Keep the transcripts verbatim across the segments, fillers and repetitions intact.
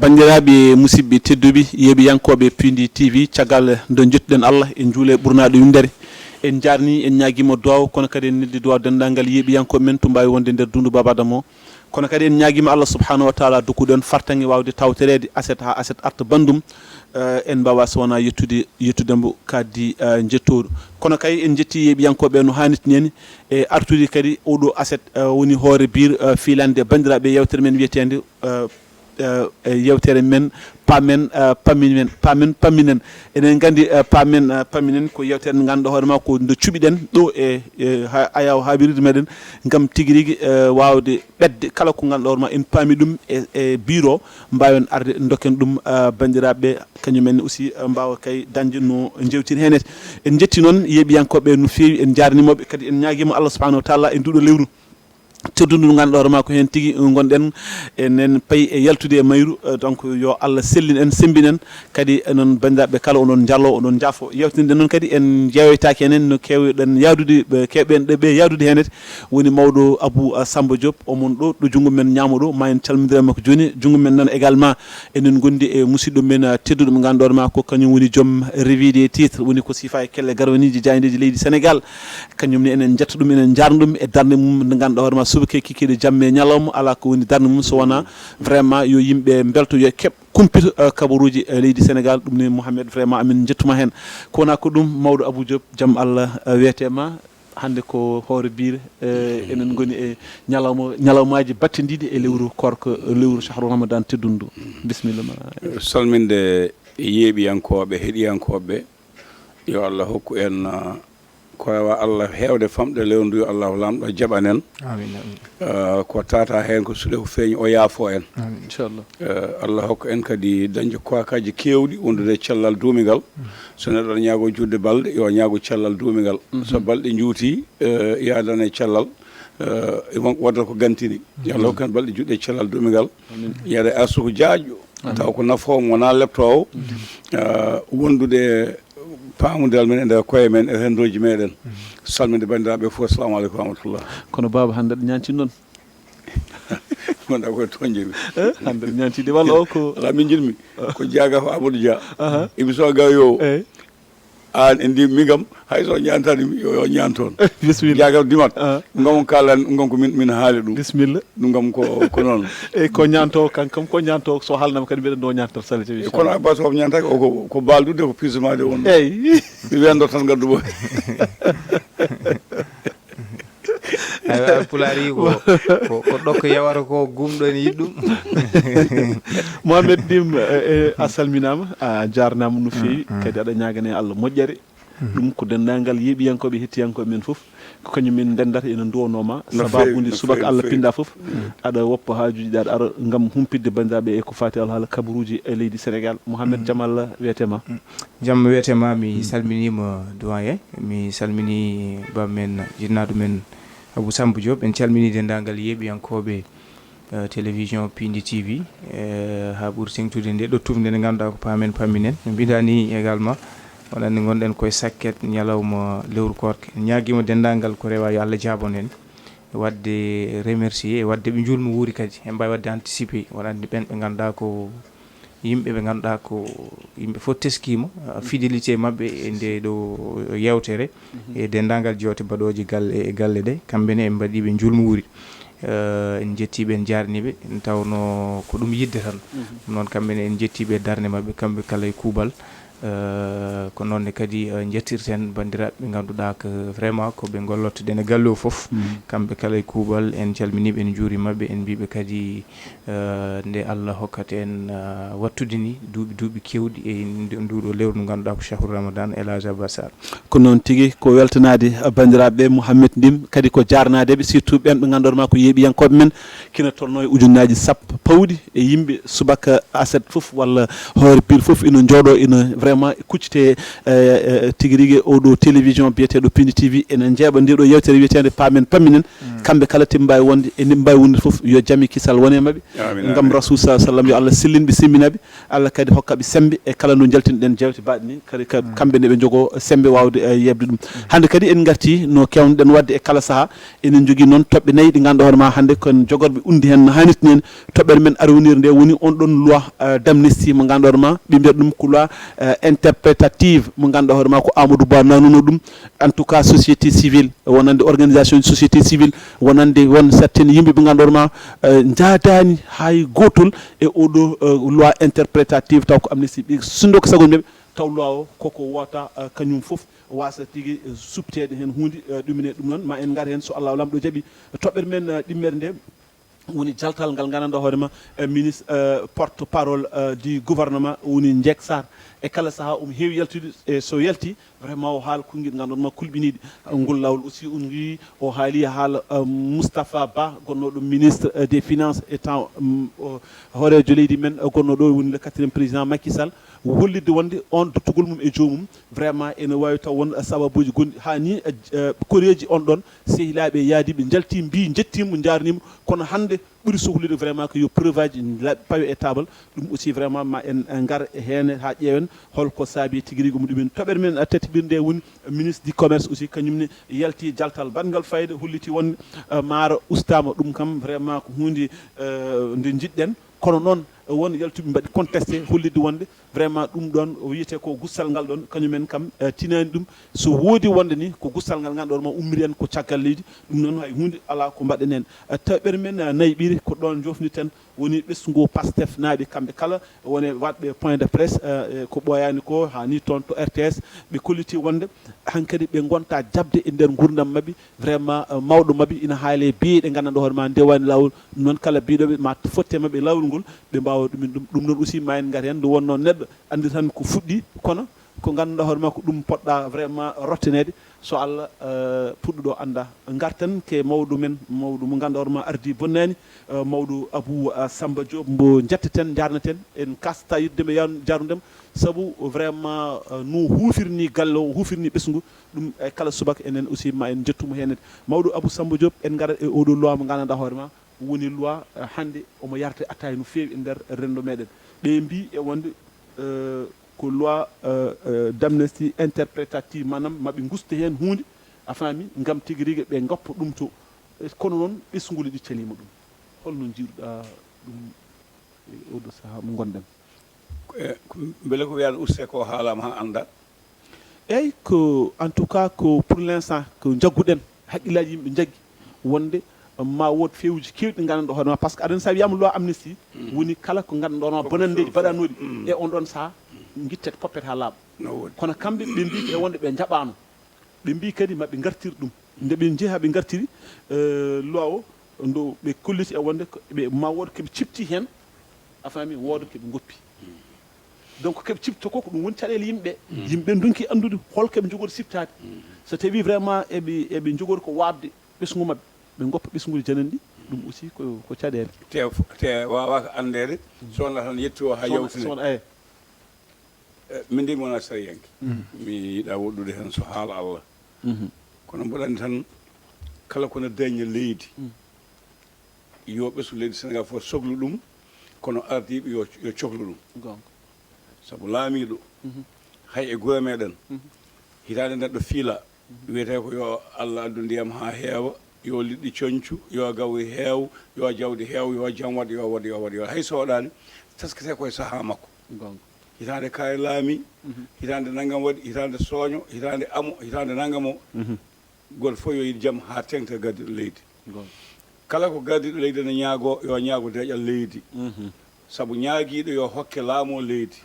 Banndiraaɓe musidɓe tedduɓe, yeeɓiyankooɓe Pindi T V, caggal nde njettuɗen Allah, en njuule ɓurnaaɗo winndere. En njaarni, en ñaagiima duwaaw, kono kadi en neldi duwaaw denndaangal yeeɓiyankooɓe men to mbaawi wonde nder dundu Baba Adama o. Kono kadi en ñaagiima Allah subhanahu wa taala dokkuɗo en fartaŋŋe waawde tawtoreede aset haa aset arta banndum. Eh, en mbaawaa so wonaa yettude, yettude mbo kaddi, eh, njettooru. Kono kay en njetti yeeɓiyankooɓe no haanirta ni e artude kadi oɗo aset, eh, woni hoore biir, eh, fiilande banndiraaɓe yeewtere men wiyeteende, eh, eh, eh, yeewtere men Paamen, eh, Pamminen, Paamen Pamminen. Eɗen nganndi, eh, Paamen, eh, Pamminen ko yeewtere nde ngannduɗaa hoore maa ko nde cuɓiɗen ɗo e, e ha-, Ayaawo Haabiriido meɗen ngam tigi rigi, eh, waawde ɓetde kala ko ngannduɗaa hoore maa en paami ɗum e, e biir o, mbaawen arde ndokken ɗum, eh, banndiraaɓe, kañum en aussi, eh, mbaawa kay dañde no njeewtiri heen. En njetti noon yeeɓiyankooɓe no feewi, en njaarniima ɓe, kadi en ñaagiima Allah subhanahu wa taala e nduuɗo lewru teddundu ndu ngannduɗaa hoore maa ko heen tigi ngonɗen, enen payi e yaltude e mayru, eh, donc yo Allah sellin en, semmbin en, kadi noon banndiraaɓe kala oɗon njalloo, oɗon njaafoo. Yeewtinde noon kadi en njeewtaaki heen no keewɗen yaadude, ɓe keewɗen ɗe ɓe yaadude heen woni mawɗo Abou, eh, Samba Diop, omon ɗo, ɗo junngo men ñaamo ɗo, ma en calmindira makko jooni, junngo men nano également, enen ngondi e musidɗo men, eh, tedduɗo mo ngannduɗaa hoore maa ko kañum woni joom revue des titres, woni ko sifa e kelle garwaniiji jaayndeeji leydi Sénégal. Kañum ne enen njetta ɗum, enen njaarna ɗum e darnde mum nde ngannduɗaa hoore maa subaka e kikiiɗe jamma e ñalawma alaa ko woni darnde mum so wonaa vraiment yo yimɓe mbelto, yo keɓ kumpito, eh, kabaruuji, eh, leydi Sénégal. Ɗum ne Mouhamed vraiment amin njettuma heen. Ko wonaa ko ɗum mawɗo Abou Diop, jam Allah, eh, wiyete ma. Hannde ko hoore biire, eh, enen ngoni e ñalawma, ñalawmaaji battindiiɗi e lewru koorka, lewru shahru Ramadan teddundu. Bisimilla ma. Salminde yeeɓiyankooɓe, heɗiyankooɓe, yo Allah hokku en, ah, ko rewa Allah heewde famɗe lewru ndu, yo Allah Laamɗo jaɓan en. Amin, amin. Ah, ko tata heen ko suuɗe ko feeñi, o yaafo en. Amin. Inchallah. Eh, Allah hokka en kadi dañde kookaaji keewɗi, wondude e cellal duumingal. So neɗɗo aɗa ñaago juutde balɗe, yo ñaago cellal duumingal. So balɗe njuuti, eh, yaadan e cellal, eh, won-, wonta ko gantini. Yo Allah hokku en balɗe juutɗe e cellal duumingal. Amin. Yiyata arsuku jaajɗo, taw ko nafoowo mo, wonaa leptoowo. Eh, wondude paamondiral men e nder koye men, e renndooji meɗen. Salminde banndiraaɓe fof, assalamu aleykum wa rahmatullah. Kono baaba, hannde aɗa ñaanti noon. Gonɗa koye toñde mi. Eh, hannde aɗa ñaanti de, walla o ko ala min njiɗmi. Ko jaaga ko Amadou Dia. Aha. Émission ga yo. Eyi. An e ndi mi kam, hay so ñaantani mi, yo, yo ñaan toon. Bisimilla. Jaaga dimat. Ah. Ngam kalan, ngam ko min, min haali ɗum. Bisimilla. Ɗum kam ko, ko noon. Eyi, ko ñaanto, kan kam ko ñaanto, so haalnama kadi mbiɗa ɗo ñaantal sali tawi. E kono Abbas ko ñaantaki, o ko, ko baaldude, ko pismaade won. Eyi. Mi wiyando tan ngaddu mo. Aywa, Pulaar yi ko, ko, ko ɗokko yawata ko gumɗo ene yiɗi ɗum. Mohamed Dim, eh, eh, a salminaama, a jaarnaama no feewi, kadi aɗa ñaagane Allah moƴƴere. Ɗum ko denndaangal yeeɓiyankooɓe, hettiyankooɓe men fof, ko kañum min ndenndata ena nduwonoo ma, sababu nde subaka Allah pinɗa fof, aɗa woppa haajuuji ɗi aɗa ara ngam humpitde banndiraaɓe e ko faati alhaala kabaruuji e leydi Sénégal. Mohamed Jamal wiyete ma. Jam wiyete ma, mi salminiima doyen, mi salmini bam men, jinnaaɗo men Abou Samba Diop, en calmini denndaangal yeeɓiyankooɓe, eh, télévision Pindi T V, eh, haa ɓuri teŋtude nde ɗo tumde nde ngannduɗaa ko paamen pamminen. No mbiɗa ni également, on anndi ngonɗen koye sakket ñalawma lewru koorka. En ñaagiima denndaangal ko rewa yo Allah jaabon en. Waɗde remercier e waɗde ɓe njuulmo wuuri kadi. En mbaawi waɗde anticiper, wona anndi ɓen ɓe ngannduɗaa ko yimɓe ɓe ngannduɗaa ko yimɓe fof teskiima, ah, fidélité maɓɓe e nde ɗo yeewtere, e denndaangal jewte baɗooje galle, e galle ɗe, kamɓe ne en mbaɗii ɓe njuulmo wuuri. Eh, en njettii ɓe, en njaarnii ɓe, en tawno ko ɗum yiɗde tan. Ɗum noon, kamɓe ne en njettii ɓe e darnde maɓɓe, kamɓe kala e kuuɓal. Eh, ko noon ne kadi, eh, njettirten banndiraaɓe ɓe ngannduɗaa ko vraiment ko ɓe ngollottoɗen e galle o fof. Kamɓe kala e kuuɓal, en calminii ɓe, en njuuriima ɓe, en mbii ɓe kadi, eh, nde Allah hokkata en, eh, wattude ni duuɓi, duuɓi keewɗi e ndu-, nduɗo lewru ndu ngannduɗaa ko shahru Ramadan, El Hadj Abbas Sarr. Ko noon tigi, ko weltanaade banndiraaɓe Mouhamed Ndim, kadi ko jaarnaade ɓe, surtout ɓen ɓe ngannduɗaa ma ko yeeɓiyankooɓe men, kina tolno e ujunnaaji sappo pawɗi e yimɓe subaka aset fof walla hoore biir fof ina njooɗo, ina vraiment kuccite, eh, eh, tigi rigi oɗo télévision biyeteɗo Pindi T V ene jeeɓa nde ɗo yewtere wiyetende Paamen Pamminen. Kamɓe kala timbawi wonde e nimbawi wonde fof, yo jami kisal wone maɓɓe. Amin, ngam amin. Rasul sa sallam, yo Allah sellinɓe, semminaɓe, Allah kadi hokkaɓe sembe e kala no jaltinɗen jewte baɗe ni, kadi ka-, kamɓe ne ɓe jogo sembe wawde, eh, yeɓde ɗum. Hande kadi en garti no kewnoɗen wadde e kala saaha, enen jogui noon toɓɓe nayyi ɗi ganduɗa hoore ma hande kon jogorɓe undi hen no hannirta ni. Toɓɓere men arwinire nde woni on ɗon loi, eh, d'amnistie mo ganduɗa hoore ma ɓe mbiyata ɗum ko loi, eh, interprétative mo ganduɗa hoore ma ko Amadou Ba nanuno ɗum. En tout cas, société civile, wonande organisation de société civile, wonande won certaines yimɓe ɓe ganduɗa hoore ma, eh, jaadani hay gotol e oɗo, eh, loi interprétative, taw ko amnistie ɓe sundo ko sago maɓɓe, taw loi o koko wota, eh, kañum fof wasa tigi, eh, subtede hen hunde, eh, ɗumine ɗum noon ma en ngar hen so Allah lamɗo jaaɓi. Toɓɓere men, eh, ɗimmere nde woni jaltal ngal gandanɗa hoore ma, eh, ministre, eh, porte parole, eh, du gouvernement woni Jeek Sarr. E kala saaha omo heewi yaltude, e so yalti vraiment o haala konguiɗi ganduɗa ma kulɓiniɗi, eh, ngol lawol aussi on ngi o haali haala, eh, Moustapha Ba gonnoɗo ministre, eh, des finances e temps, mm, o hoorejo leydi men, eh, gonnoɗo woni le quatrième président Macky Sall, hollitde wonde on duttugol mum e joomum vraiment ene wawi taw won sababuji gonɗi ha ni, eh, eh, koreji on ɗon sehilaɓe yaadiɓe jalti mbi jettimo jarnimo, kono hande ɓuri sohlude vraiment ko yo preuve aji la-, pawe e table. Ɗum aussi vraiment ma en, en ngar e hen ha ƴeewen holko saabi tigi rigi mo ɗumen. Toɓɓere men, eh, tataɓirde woni ministre du commerce aussi kañum ne yalti jaltal baɗngal fayida, holliti wonde, eh, maaro ustama. Ɗum kam vraiment ko hunde, eh, nde jiɗɗen. Kono noon, eh, won yaltuɓe mbaɗi contesté, hollitde wonde vraiment ɗum ɗon o wiyete ko gussal ngal ɗon, kañumen kam, eh, tinani ɗum. So woodi wonde ni ko gussal ngal ngal ɗon ma ummiri en ko caggal leydi, ɗum noon hay hunde ala ko mbaɗen hen. Eh, toɓɓere men, eh, nayi ɓiri ko ɗon jofnirten woni ɓesngu Pastef naaɓe kamɓe kala woni waɗɓe point de presse, eh, eh, ko ɓooyaani ko haa ni toon to R T S, ɓe kolliti wonde hankadi ɓe ngonta jaɓde e nder nguurndam maɓɓe. Vraiment, eh, mawɗo maɓɓe ina haale biyeɗe gandanɗa hoore ma ndewani laawol. Ɗum noon kala biɗoɓe ma fotte maɓɓe laawol ngol ɓe mbawa ɗumen ɗum. Ɗum noon aussi ma en ngar hen nde wonno neɗɗo andi tan ko fuɗɗi, kono ko gandanɗa hoore ma ko ɗum poɗɗa vraiment rottanede. So Allah, eh, puɗɗuɗo anda. Garten ke mawɗo men, mawɗo mo gandanɗa hoore ma ardi bonnani, eh, mawɗo Abou, eh, Samba Diop mbo jetteten jarneten, en kasta yidde mbe yan-, jarnudem, saabu vraiment, eh, no hufirni galle o, hufirni ɓesngu. Ɗum e kala subaka enen aussi ma en jettumo hen. Mawɗo Abou Samba Diop, en garat e oɗo loi mo gandanɗa hoore ma woni loi, eh, hande omo yarde attaye no fewi e nder rendo meɗen. Ɓe mbi e wonde, eh, ko loi, eh, eh, d'amnistie interprétative, manam maɓe gusta hen hunde, a faami, gam tigi rigi ɓe goppa ɗum to. Eh, kono noon ɓesnguuli ɗi calima ɗum. Holno jiiruɗa ɗum e oɗo saaha mo gonɗen? Eh, ko, beele ko wiyata uste ko haalama ha anda. Eyyi, ko en tout cas ko pour l'instant ko jagguɗen, haqqillaji yimɓe jaggi wonde ma wood fewuji kewɗi ɗi gandanɗa hoore ma, par ce que aɗa andi sa wiyama loi amnistie woni kala ko gandanɗa hoore ma bonandeji baɗanoɗi e on ɗon saaha guittet poppet ha laaɓa. No woodi. Kono kamɓe ɓe mbi e wonde ɓe jaɓano, ɓe mbi kadi maɓe gartir ɗum. Nde ɓe jeehi ha ɓe gartiri, eh, loi o, ndo ɓe kolliti e wonde ko ɓe ma wood koɓe cifti hen, a faami, wooda koɓe goppi. Donc koɓe cifta ko, ko ɗum woni caɗele yimɓe. Yimɓe donki andude hol koɓe jogori siftade. So tawi vraiment eɓe, eɓe jogori ko wabde ɓesngu maɓɓe, ɓe goppa ɓesnguji janani ɗi, ɗum aussi ko, ko caɗele. Te, te wawaka andede, so wona tan yetti o ha yawtine. So wona, eh. Eh, min de mi wona sariyanke. Mi yiɗa woɗɗude hen so haala Allah. Kono mboɗo andi tan, kala ko na daña leydi, yo ɓesngu leydi Sénégal fof soklu ɗum, kono ardiɓe yo, yo coklu ɗum. Gonga. Sabu laamiɗo, hay e gure meɗen, hitande neɗɗo fiila, wiyete ko yo Allah addu ndiyam ha heewa, yo liɗɗi coñcu, yo gawri heew, yo jawdi heew, yo jam waɗ, yo waɗ, yo waɗ, yo waɗ. Hay so waɗani, teskete koye saaha makko. Gonga. Hitande kaari laami, hitande nanngam waɗi, hitande sooño, hitande amo, hitande nanngam o. Goto fof yo yiɗ jam ha teŋta gardiɗo leydi. Gonga. Kala ko gardiɗo leydi ne ñaago, yo ñaago deeƴal leydi. Sabu ñaagiiɗo yo hokke laamu o leydi.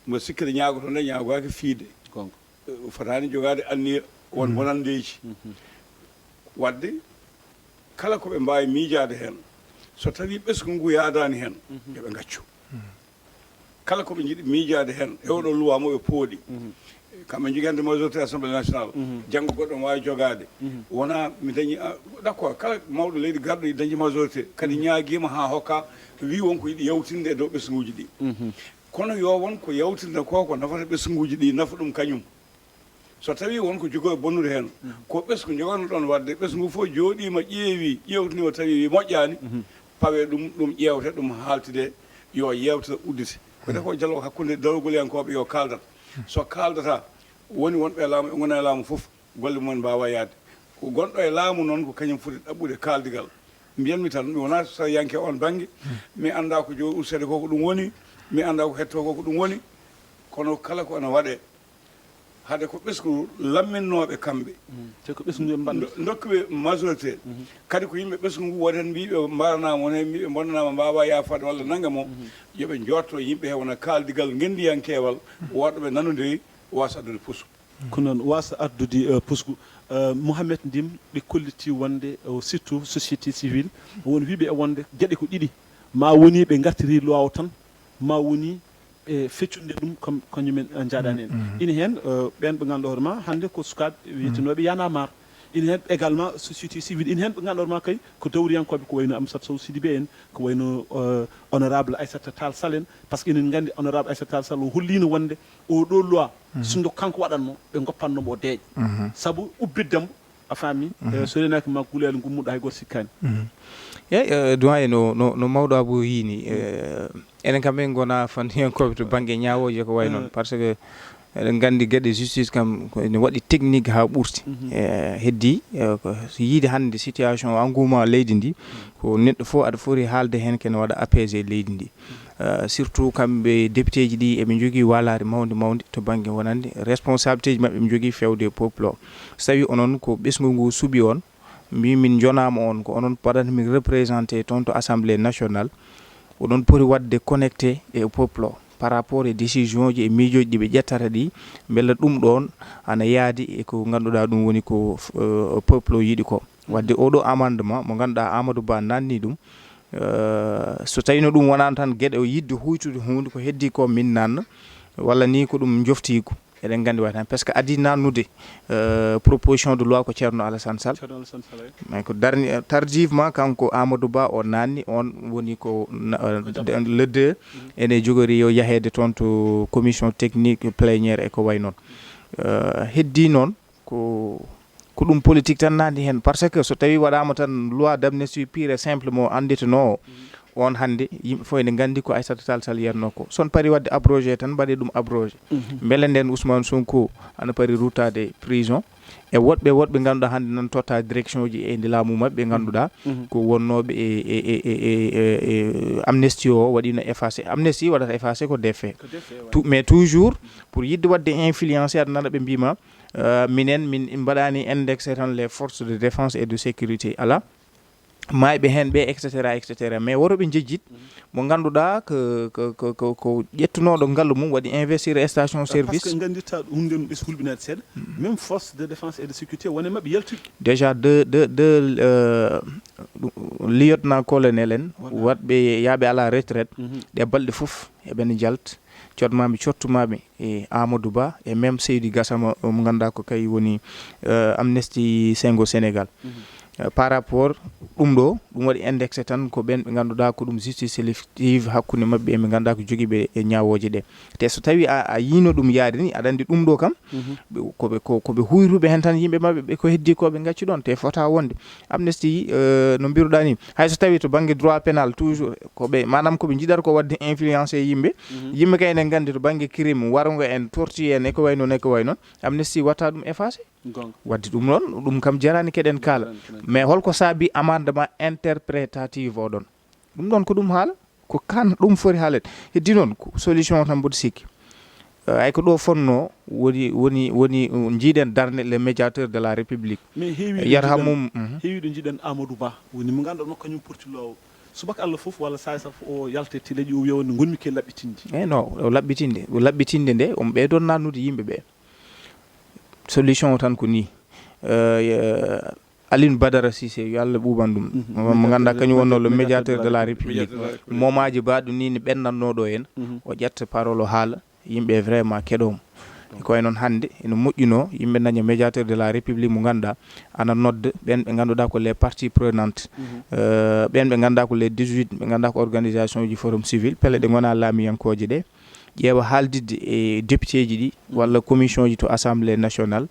Mbo sikkata ñaagoto nde ñaagoaki fiide. Gonga. Eh, fotaani jogaade anniya won bonanndeeji. Waɗde kala ko ɓe mbaawi miijaade heen, so tawii ɓesngu ngu yaadaani heen, yo ɓe ngaccu. Kala ko ɓe njiɗi miijaade heen, e oɗo luwa mo ɓe pooɗi. Kamɓe njogii hannde majorité Assemblée nationale. Janngo goɗɗo mo waawi jogaade. Wonaa mi dañi, ah, d'accord, kala mawɗo leydi garɗo dañi majorité, kadi ñaagiima haa hokka, wii won ko yiɗi yawtinde e dow ɓesnguuji ɗi. Kono yo won ko yawtinta ko, ko nafata ɓesnguuji ɗi, nafa ɗum kañum. So tawii won ko jogoo bonnude heen, ko ɓesngu njoganno ɗon waɗde, ɓesngu fof jooɗiima, ƴeewi, ƴeewtini, o tawi moƴƴaani, pawe ɗum, ɗum ƴeewte, ɗum haaltide, yo yeewtere uddite. Ko de ko jalo hakkunde darogoliyankooɓe yo kaaldan. So kaaldata, woni wonɓe e laamu, ɓe ngona e laamu fof, golle mumen mbaawa yahde. Ko gonɗo e laamu noon, ko kañum foti ɗaɓɓude kaaldigal. Mbiyanmi tan, mi wonaa sariyanke oon bannge, mi anndaa ko jo-, usseede ko ko ɗum woni, mi anndaa ko hettoo ko ko ɗum woni, kono kala ko ena waɗee, hade ko ɓesngu lamminnooɓe kamɓe. Te ko ɓesngu ɓe mbaɗa. Ndo-, ndokkuɓe majorité. Kadi ko yimɓe ɓesngu ngu, woten mbiiɓe mbaranaama, won heen mbiiɓe bonnanaama, mbaawa yaafaade walla nannga mo, yo ɓe njootto yimɓe he wona kaaldigal ngenndiyankeewal, waɗɓe nanondiri, waasa addude puso. Ko noon, waasa addude, eh, pusgu. Eh, Mouhamed Ndim, ɓe kollitii wonde, eh, surtout société civile, won wiiɓe e wonde geɗe ko ɗiɗi. Ma woni ɓe ngartiri loi o tan, ma woni ɓe feccunde ɗum kam, kañumen, eh, njaɗani en. Ina heen, eh, ɓeen ɓe ngannduɗaa hoore ma, hannde ko sukaaɓe wiyetenooɓe Y'en a marre. Ina heen également société civile, ina heen ɓe ngannduɗaa hoore ma kay ko dawriyankooɓe, ko wayno Amsatou Sow Sidibé en, ko wayno, eh, honorable Aissata Tall Sall en, par ce que enen nganndi honorable Aissata Tall Sall o holliino wonde oo ɗoo loi, sinno kanko waɗatno, ɓe ngoppatno mo o deeƴa. Sabu ubbiddam, a faami, eh, so renaaki ma guleyal ngummuɗo hay gooto sikkaani. Eey, eh, doyen, no, no, no mawɗo Abou yii ni, eh, enen kam en ngonaa fanniyankooɓe to bannge ñaawooje ko wayi noon, par ce que eɗen nganndi geɗe justice kam ko ene waɗi technique haa ɓurti. Eh, heddii, eh, ko yiide hannde situation engouement leydi ndi, ko neɗɗo fof aɗa foti haalde heen kene waɗa apaiser leydi ndi. Eh, surtout kamɓe député ji ɗi, eɓe njogii walaare mawnde mawnde to bannge wonande responsabilité ji maɓɓe, eɓe njogii feewde e peuple o. So tawii onon ko ɓesngu ngu suɓi on, mbi min njonaama on, ko onon mbaɗata min représenté toon to assemblée nationale, oɗon poti waɗde connecté e peuple o par rapport e décision ji e miijooji ɗi ɓe ƴettata ɗi, mbela ɗum ɗoon ana yaadi e ko ngannduɗaa ɗum woni ko, eh, peuple o yiɗi ko. Waɗde oɗo amendement mo ngannduɗaa Amadou Ba nanni ɗum, eh, so tawino ɗum wonaano tan geɗe o yiɗde huytude huunde ko heddii ko min nanna, walla ni ko ɗum njoftiigu, eɗen nganndi waɗi tan, par ce que adii nannude, eh, proposition de loi ko Ceerno Alassane Sall. Ceerno Alassane Sall, eey. Mais ko darni, eh, tardivement kanko Amadou Ba o nanni, on woni ko na-, eh, le deux, ene jogori yo yaheede toon to commission technique plénière e ko wayi noon. Eh, heddii noon, ko, ko ɗum politique tan nanndi heen. Par ce que so tawii waɗaama tan loi d'amnistie pure et simple mo annditanoowo, on hannde yimɓe fof ene nganndi ko Aissata Tall Sall yiyatnoo ko. So on parii waɗde abrogé tan, mbaɗee ɗum abrogé. Mbele ndeen Ousmane Sonko ana parii ruttaade prison. E woɗɓe, woɗɓe ngannduɗaa hannde nan totta direction ji e ndi laamu maɓɓe ngannduɗaa ko wonnooɓe e, e, e, e, e, e amnistie o waɗiino effacé. Amnistie waɗata effacé ko des faits. Ko des faits, ouais. Tou-, mais toujours, pour yiɗde waɗde influencé, aɗa nana ɓe mbiima, euh, minen, min mbaɗaani indexé tan les forces de défense et de sécurité. Alaa. Maayɓe heen ɓe, et cetera, et cetera. Mais woto ɓe njejjit mo ngannduɗaa ko, ko, ko, ko, ko ƴettunooɗo ngallu mum waɗi investir e station service. Parce que nganndirta ɗum nden ɓe so hulɓinaade seeɗa. Même force de défense et de sécurité wone maɓɓe yaltuɓe. Déjà deux, deux, deux, euh, lieutenant colonel en, waɗɓe yaaɓe à la retraite, ɗe balɗe fof eɓe njalta. Codmaami, cottumaami e Amadou Ba e même Seydi Gassama, mo ngannduɗaa ko kay woni, euh, Amnesty Sengo Sénégal. Euh, par rapport ɗum ɗo, ɗum waɗi indexé tan ko ɓeen ɓe ngannduɗaa ko ɗum justice sélective hakkunde maɓɓe e ɓe ngannduɗaa ko jogiiɓe e ñaawooje ɗe. Te so tawii a, a yiino ɗum yaade ni, aɗa anndi ɗum ɗo kam, ɓe, ko ɓe, ko, ko ɓe huyruɓe heen tan yimɓe maɓɓe, ɓe ko heddii ko ɓe ngacci ɗoon, te fota wonde. Amnesty, euh, no mbiruɗaa ni, hay so tawii to bannge droit pénal toujours, ko ɓe, maanaam ko ɓe njiɗata ko waɗde influencé yimɓe. Yimɓe kay ene nganndi to bannge crime, warngo en, torti en, e ko wayi noon, e ko wayi noon. Amnesty watta ɗum effacé. Goonga. Waɗde ɗum noon, ɗum kam jarani keɗen kaala. Jarani keɗen kaala. Mais holko saabi amendement interprétatif o ɗon? Ɗum ɗon ko ɗum haala, ko kan ɗum foti haalede. Heddi noon, ko solution o tan mboɗo sikki. Eh, ay ko ɗo fonno woni, woni, woni, uh, njiiɗen darnde le médiateur de la République. Mais heewi ɗo Yarha njiɗen, mum, mhm. Heewi ɗo njiɗen Amadou Ba, woni mo ngannduɗaa kañum porti loowo. Subaka Allah fof walla saay saf o yalta e télé ji o wiya wonde ngonmi ke laɓɓitinde. Eh non, o laɓɓitinde, o laɓɓitinde nde, on ɓeydon nannude yimɓe ɓe. Solution o tan ko ni. Eh, Alioune Badara Cissé, yo Allah ɓuuban ɗum. Mhm. Mo ngannduɗaa kañum wonno le médiateur de la République. Médiateur de la République. Momaaji baɗɗo ni ne ɓennatnoo ɗo en. Mhm. O ƴetta parole o haala, yimɓe vraiment keɗoo mo. E ko wayi noon hannde, ene moƴƴinoo yimɓe daña médiateur de la République mo ngannduɗaa ana nodda ɓeen ɓe ngannduɗaa ko les parties prenantes. Mhm. Euh, ɓeen ɓe ngannduɗaa ko les dix-huit, ɓe ngannduɗaa ko organisation ji forum civil, pelle ɗe ngonaa laamiyankooje ɗe. ƴeewa haaldidde e député ji ɗi walla commission ji to Assemblée nationale,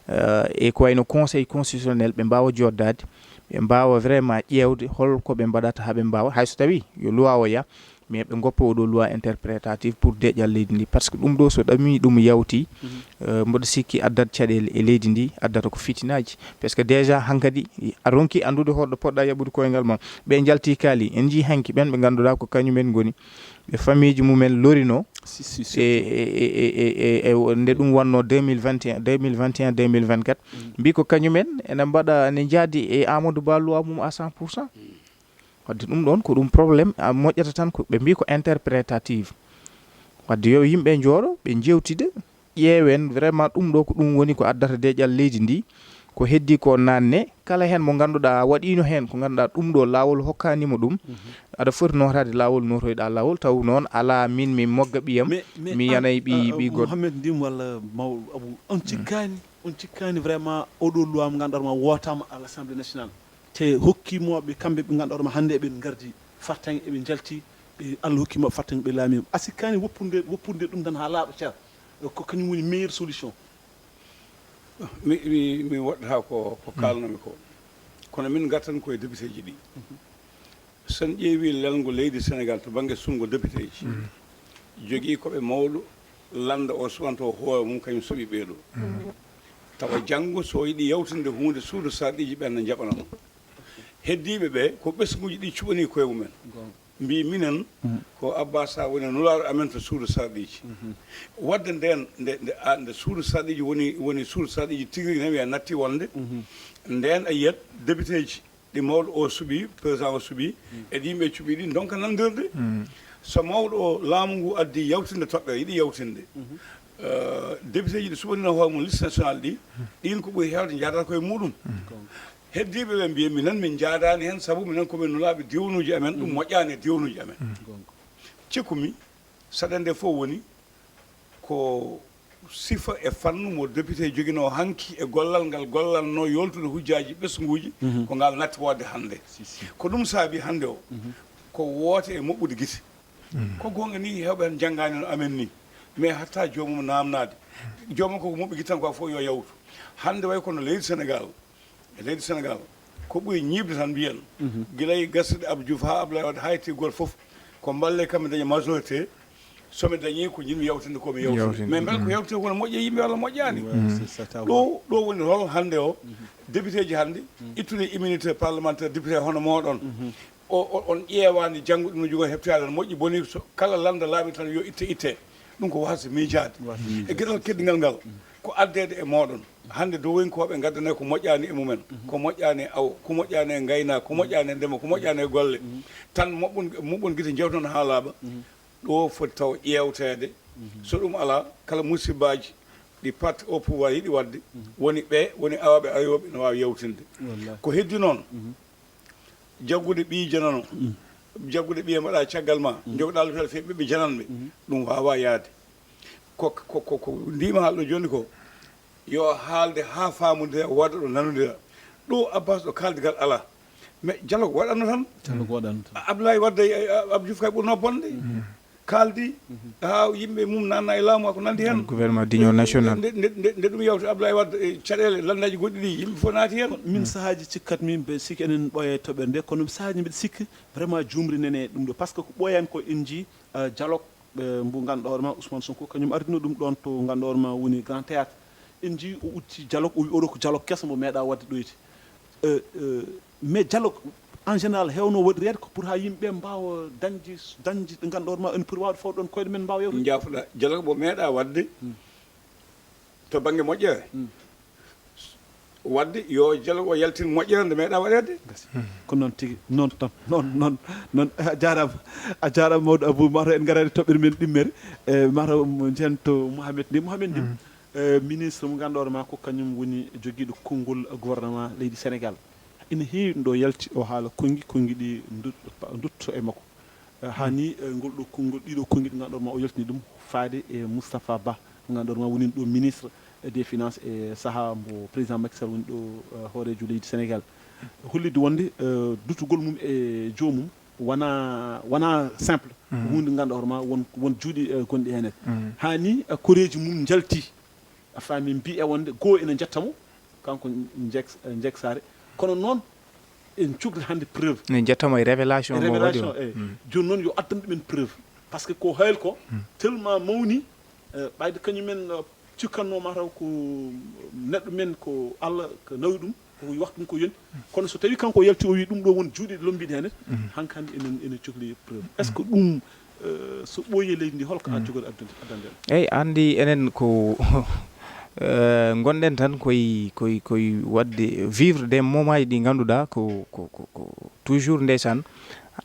eh, e ko wayno Conseil constitutionnel, ɓe mbaawa jooɗdaade, ɓe mbaawa vraiment ƴeewde hol ko ɓe mbaɗata haa ɓe mbaawa, hay so tawii yo loi o yah, mais ɓe ngoppa oɗo loi interprétative pour deeƴal leydi ndi, par ce que ɗum ɗo so ɗamii ɗum yawti, eh, mboɗo sikki addat caɗeele e leydi ndi, addata ko fitinaaji, par ce que déjà hankadi a ronki anndude hoɗo poɗɗa yaɓude koyngal ma. Ɓe njalti kaali, en njii hanki ɓen ɓe ngannduɗaa ko kañumen ngoni ɓe famille ji mumen lorino. Si, si, e, surtout. E, e, e, e, e, e, nde ɗum wannoo deux mille vingt et un, deux mille vingt et un, deux mille vingt-quatre, mbi ko kañumen ene mbaɗa, ene njaadi e Amadou Ba loi mum à cent pour cent. Wadde ɗum ɗon ko ɗum problème, a moƴƴata tan ko ɓe mbi ko interprétative. Wadde yo yimɓe njooɗo, ɓe njewtida, ƴeewen vraiment ɗum ɗo ko ɗum woni ko addata deeƴal leydi ndi. Ko heddi ko naanne, kala heen mo ngannduɗaa waɗiino heen ko ngannduɗaa ɗum ɗo laawol hokkaani mo ɗum, aɗa foti nootaade laawol, nootoyɗaa laawol, taw noon alaa min mi mogga ɓiyam, mais, mais mi an, yanay ɓi, ah, ɓi goɗɗo. Mouhamed Ndim walla maw Abou, on cikkaani, on cikkaani vraiment oɗo loi mo ngannduɗaa ma wootaama à l'Assemblée nationale. Te hokkimooɓe kamɓe ɓe ngannduɗaa ma hannde eɓe ngardi fartaŋŋe, eɓe njalti, ɓe Allah hokkimooɓe fartaŋŋe, ɓe laamiima. A sikkaani woppude, woppude ɗum tan haa laaɓa cer, ko kañum woni meilleure solution. Mi, mi, mi woɗɗata ko, ko kaalnoomi ko. Kono min ngartan koye député ji ɗi. So en ƴeewi lelngo leydi Sénégal to bannge sunngo député ji, jogii ko ɓe mawɗo lannda o suɓanto hoore mum, kañum suɓi ɓee ɗo. Tawa janngo so yiɗi yawtinde huunde, suudu sarɗiiji ɓen na njaɓana mo. Heddiiɓe ɓe ko ɓesnguuji ɗi cuɓanii koye mumen. Mbii minen ko Abbas Sall woni nulaaɗo amen to suudu sarɗiiji. Wadde nden nde, nde, a, nde suudu sarɗiiji woni, woni suudu sarɗiiji tigi rigi, ne wiya natti wonde. Nden a yiyat député ji ɗi mawɗo o suɓi, président o suɓi, e ɗi yimɓe cuɓi ɗi ndonka nandirde. So mawɗo o laamu ngu addi yawtinde toɓɓere, yiɗi yawtinde, eh, député ji ɗi suɓanino hoore mum liste nationale ɗi, ɗin ko ɓuri heewde njaadata koye muɗum. Heddiiɓe ɓe mbiya minen min njaadaani heen sabu minen ko min nulaaɓe diwnuuji amen, ɗum moƴƴaani e diwnuuji amen. Cikkumi saɗende fof woni ko sifa e fannu mo député joginoo hanki e gollal ngal gollanno yoltude hujjaaji ɓesnguuji, ko ngal natti waɗde hannde. Ko ɗum saabi hannde o ko woote e moɓɓude gite. Ko goonga ni, heewɓe heen njanngaani no amen ni, mais hatta joomum naamnaade. Joomum koko moɓɓi gite tan ko fof yo yawtu. Hannde way kono leydi Sénégal, e leydi Sénégal, ko ɓuri ñiiɓde tan mbiyen. Gila e gasirɗe Abdou Diouf haa Abdoulaye Wade, haa e tigol fof, ko mballe kam mi daña majorité. So mi dañii ko njiɗmi yawtinde ko mi yawtini. Mais mbele ko yawtinde ko no moƴƴi e yimɓe walla moƴƴaani? Ɗo, ɗo woni rol hannde o, député ji hannde, ittude immunité parlementaire député hono mooɗon. O, o, on ƴeewaani janngo ɗum no jogoo heɓtoyaade no moƴƴi, boni so kala lannda laaɓi tan yo itte, itte. Ɗum ko waasde miijaade. E geɗal keddingal ngal, ko addeede e mooɗon. Hannde dowonkooɓe ngaddane ko moƴƴaani e mumen, ko moƴƴaani e awo, ko moƴƴaani e ngaynaaka, ko moƴƴaani e ndema, ko moƴƴaani e golle. Tan moɓɓon, moɓɓon gite njewton haa laaɓa. Ɗo foti taw ƴeewteede. So ɗum alaa, kala musibbaaji ɗi parti au pouvoir yiɗi waɗde, woni ɓe, woni awooɓe, ayooɓe no waawi yawtinde. Ko heddi noon, jaggude ɓiyi janano, jaggude ɓiye mbaɗa caggal ma, jogɗa lofel fe ɓiɓɓe jananɓe, ɗum waawaa yahde. Ko, ko, ko, ko ndiima haalɗo jooni ko, yo haalde haa faamondira, waɗa ɗo nanondira. Ɗo Abbas ɗo kaaldigal alaa. Mais dialogue waɗatno tan. Dialogue waɗatno tan. Abdoulaye Wade, eh, Abdou Diouf kay ɓurno bonde. Kaaldi, haa yimɓe mum nanna e laamu, ko nanndi heen. Gouvernement d'union nationale. Nde, nde, nde, nde ɗum yawti Abdoulaye Wade, e caɗeele lanndaji goɗɗi ɗi, yimɓe fof naati heen. Kono min sahaaji cikkat min mbe sikki enen ɓooya e toɓɓere nde, kono sahaaji mbiɗa sikki vraiment juumri nene ɗum ɗo. Par ce que ko ɓooyani ko en njii, eh, dialogue, eh, mbo ngannduɗaa hoore ma Ousmane Sonko, kañum ardino ɗum ɗoon to ngannduɗaa hoore ma woni Grand Théâtre. En njii o udditi dialogue, o wi oɗo ko dialogue keso mbo meeɗa waɗde ɗoyti. Eh, eh, mais dialogue en général hewno waɗireede ko pour haa yimɓe ɓe mbaawa dañde, dañde ɗo ngannduɗaa hoore ma ene poti waawde fawde ɗoon koyɗe men mbaawa yewtude. Njaafo-ɗaa, dialogue mbo meeɗa waɗde to bannge moƴƴere. Waɗde yo dialogue o yaltin moƴƴere nde meeɗa waɗeede. Ko noon tigi, noon tan, noon, noon, noon. A jaaraama, a jaaraama mawɗo Abou, mataw en ngaraani toɓɓere men ɗimmere, e mataw njehen to Mouhamed Ndim. Mouhamed Ndim, eh, ministre mo ngannduɗaa hoore ma ko kañum woni jogiiɗo konngol gouvernement leydi Sénégal. Ina heewi ɗo yalti o haala konngi, konngi ɗi ndut-, ndutto e makko. Eh, haa ni, eh, ngol ɗo konngol, ɗiɗo konngi ɗi ngannduɗaa hoore ma o yaltini ɗum faade e Moustapha Ba, mo ngannduɗaa hoore ma woni ɗo ministre des finances e sahaa mbo président Macky Sall woni ɗo, eh, hooreejo leydi Sénégal. Hollitde wonde, eh, duttugol mum e joomum, Wona wona simple. Ko huunde nde ngannduɗaa hoore ma won won juuɗe eh, gonɗe heen. Haa ni eh, koreeji mum njalti. A faami, mbiye wonde goo ene njetta mo, kanko Njek Njek Saare. Kono noon en cukli hannde preuve. Ne njettamo e révélation mo waɗi. Révélation o. Eyi. Jooni noon yo addan ɗumen preuve, par ce que ko haali ko tellement mawni. Eh, ɓayde kañumen eh, cikkatnoo mataw ko neɗɗo men, ko Allah ko nawi ɗum, ko wax ɗum ko yoni. Kono so tawi kanko yalti o wi ɗum ɗo won juuɗe lombiɗe hene, hankandi enen ene cokli preuve. Est ce que ɗum eh, so ɓooyi e leydi ndi holko an jogori addude addande en? Eyyi, andi enen ko eh, gonɗen tan koye koye koye waɗde vivre des moments ji ɗi ngannduɗaa ko ko ko ko toujours ndeysaan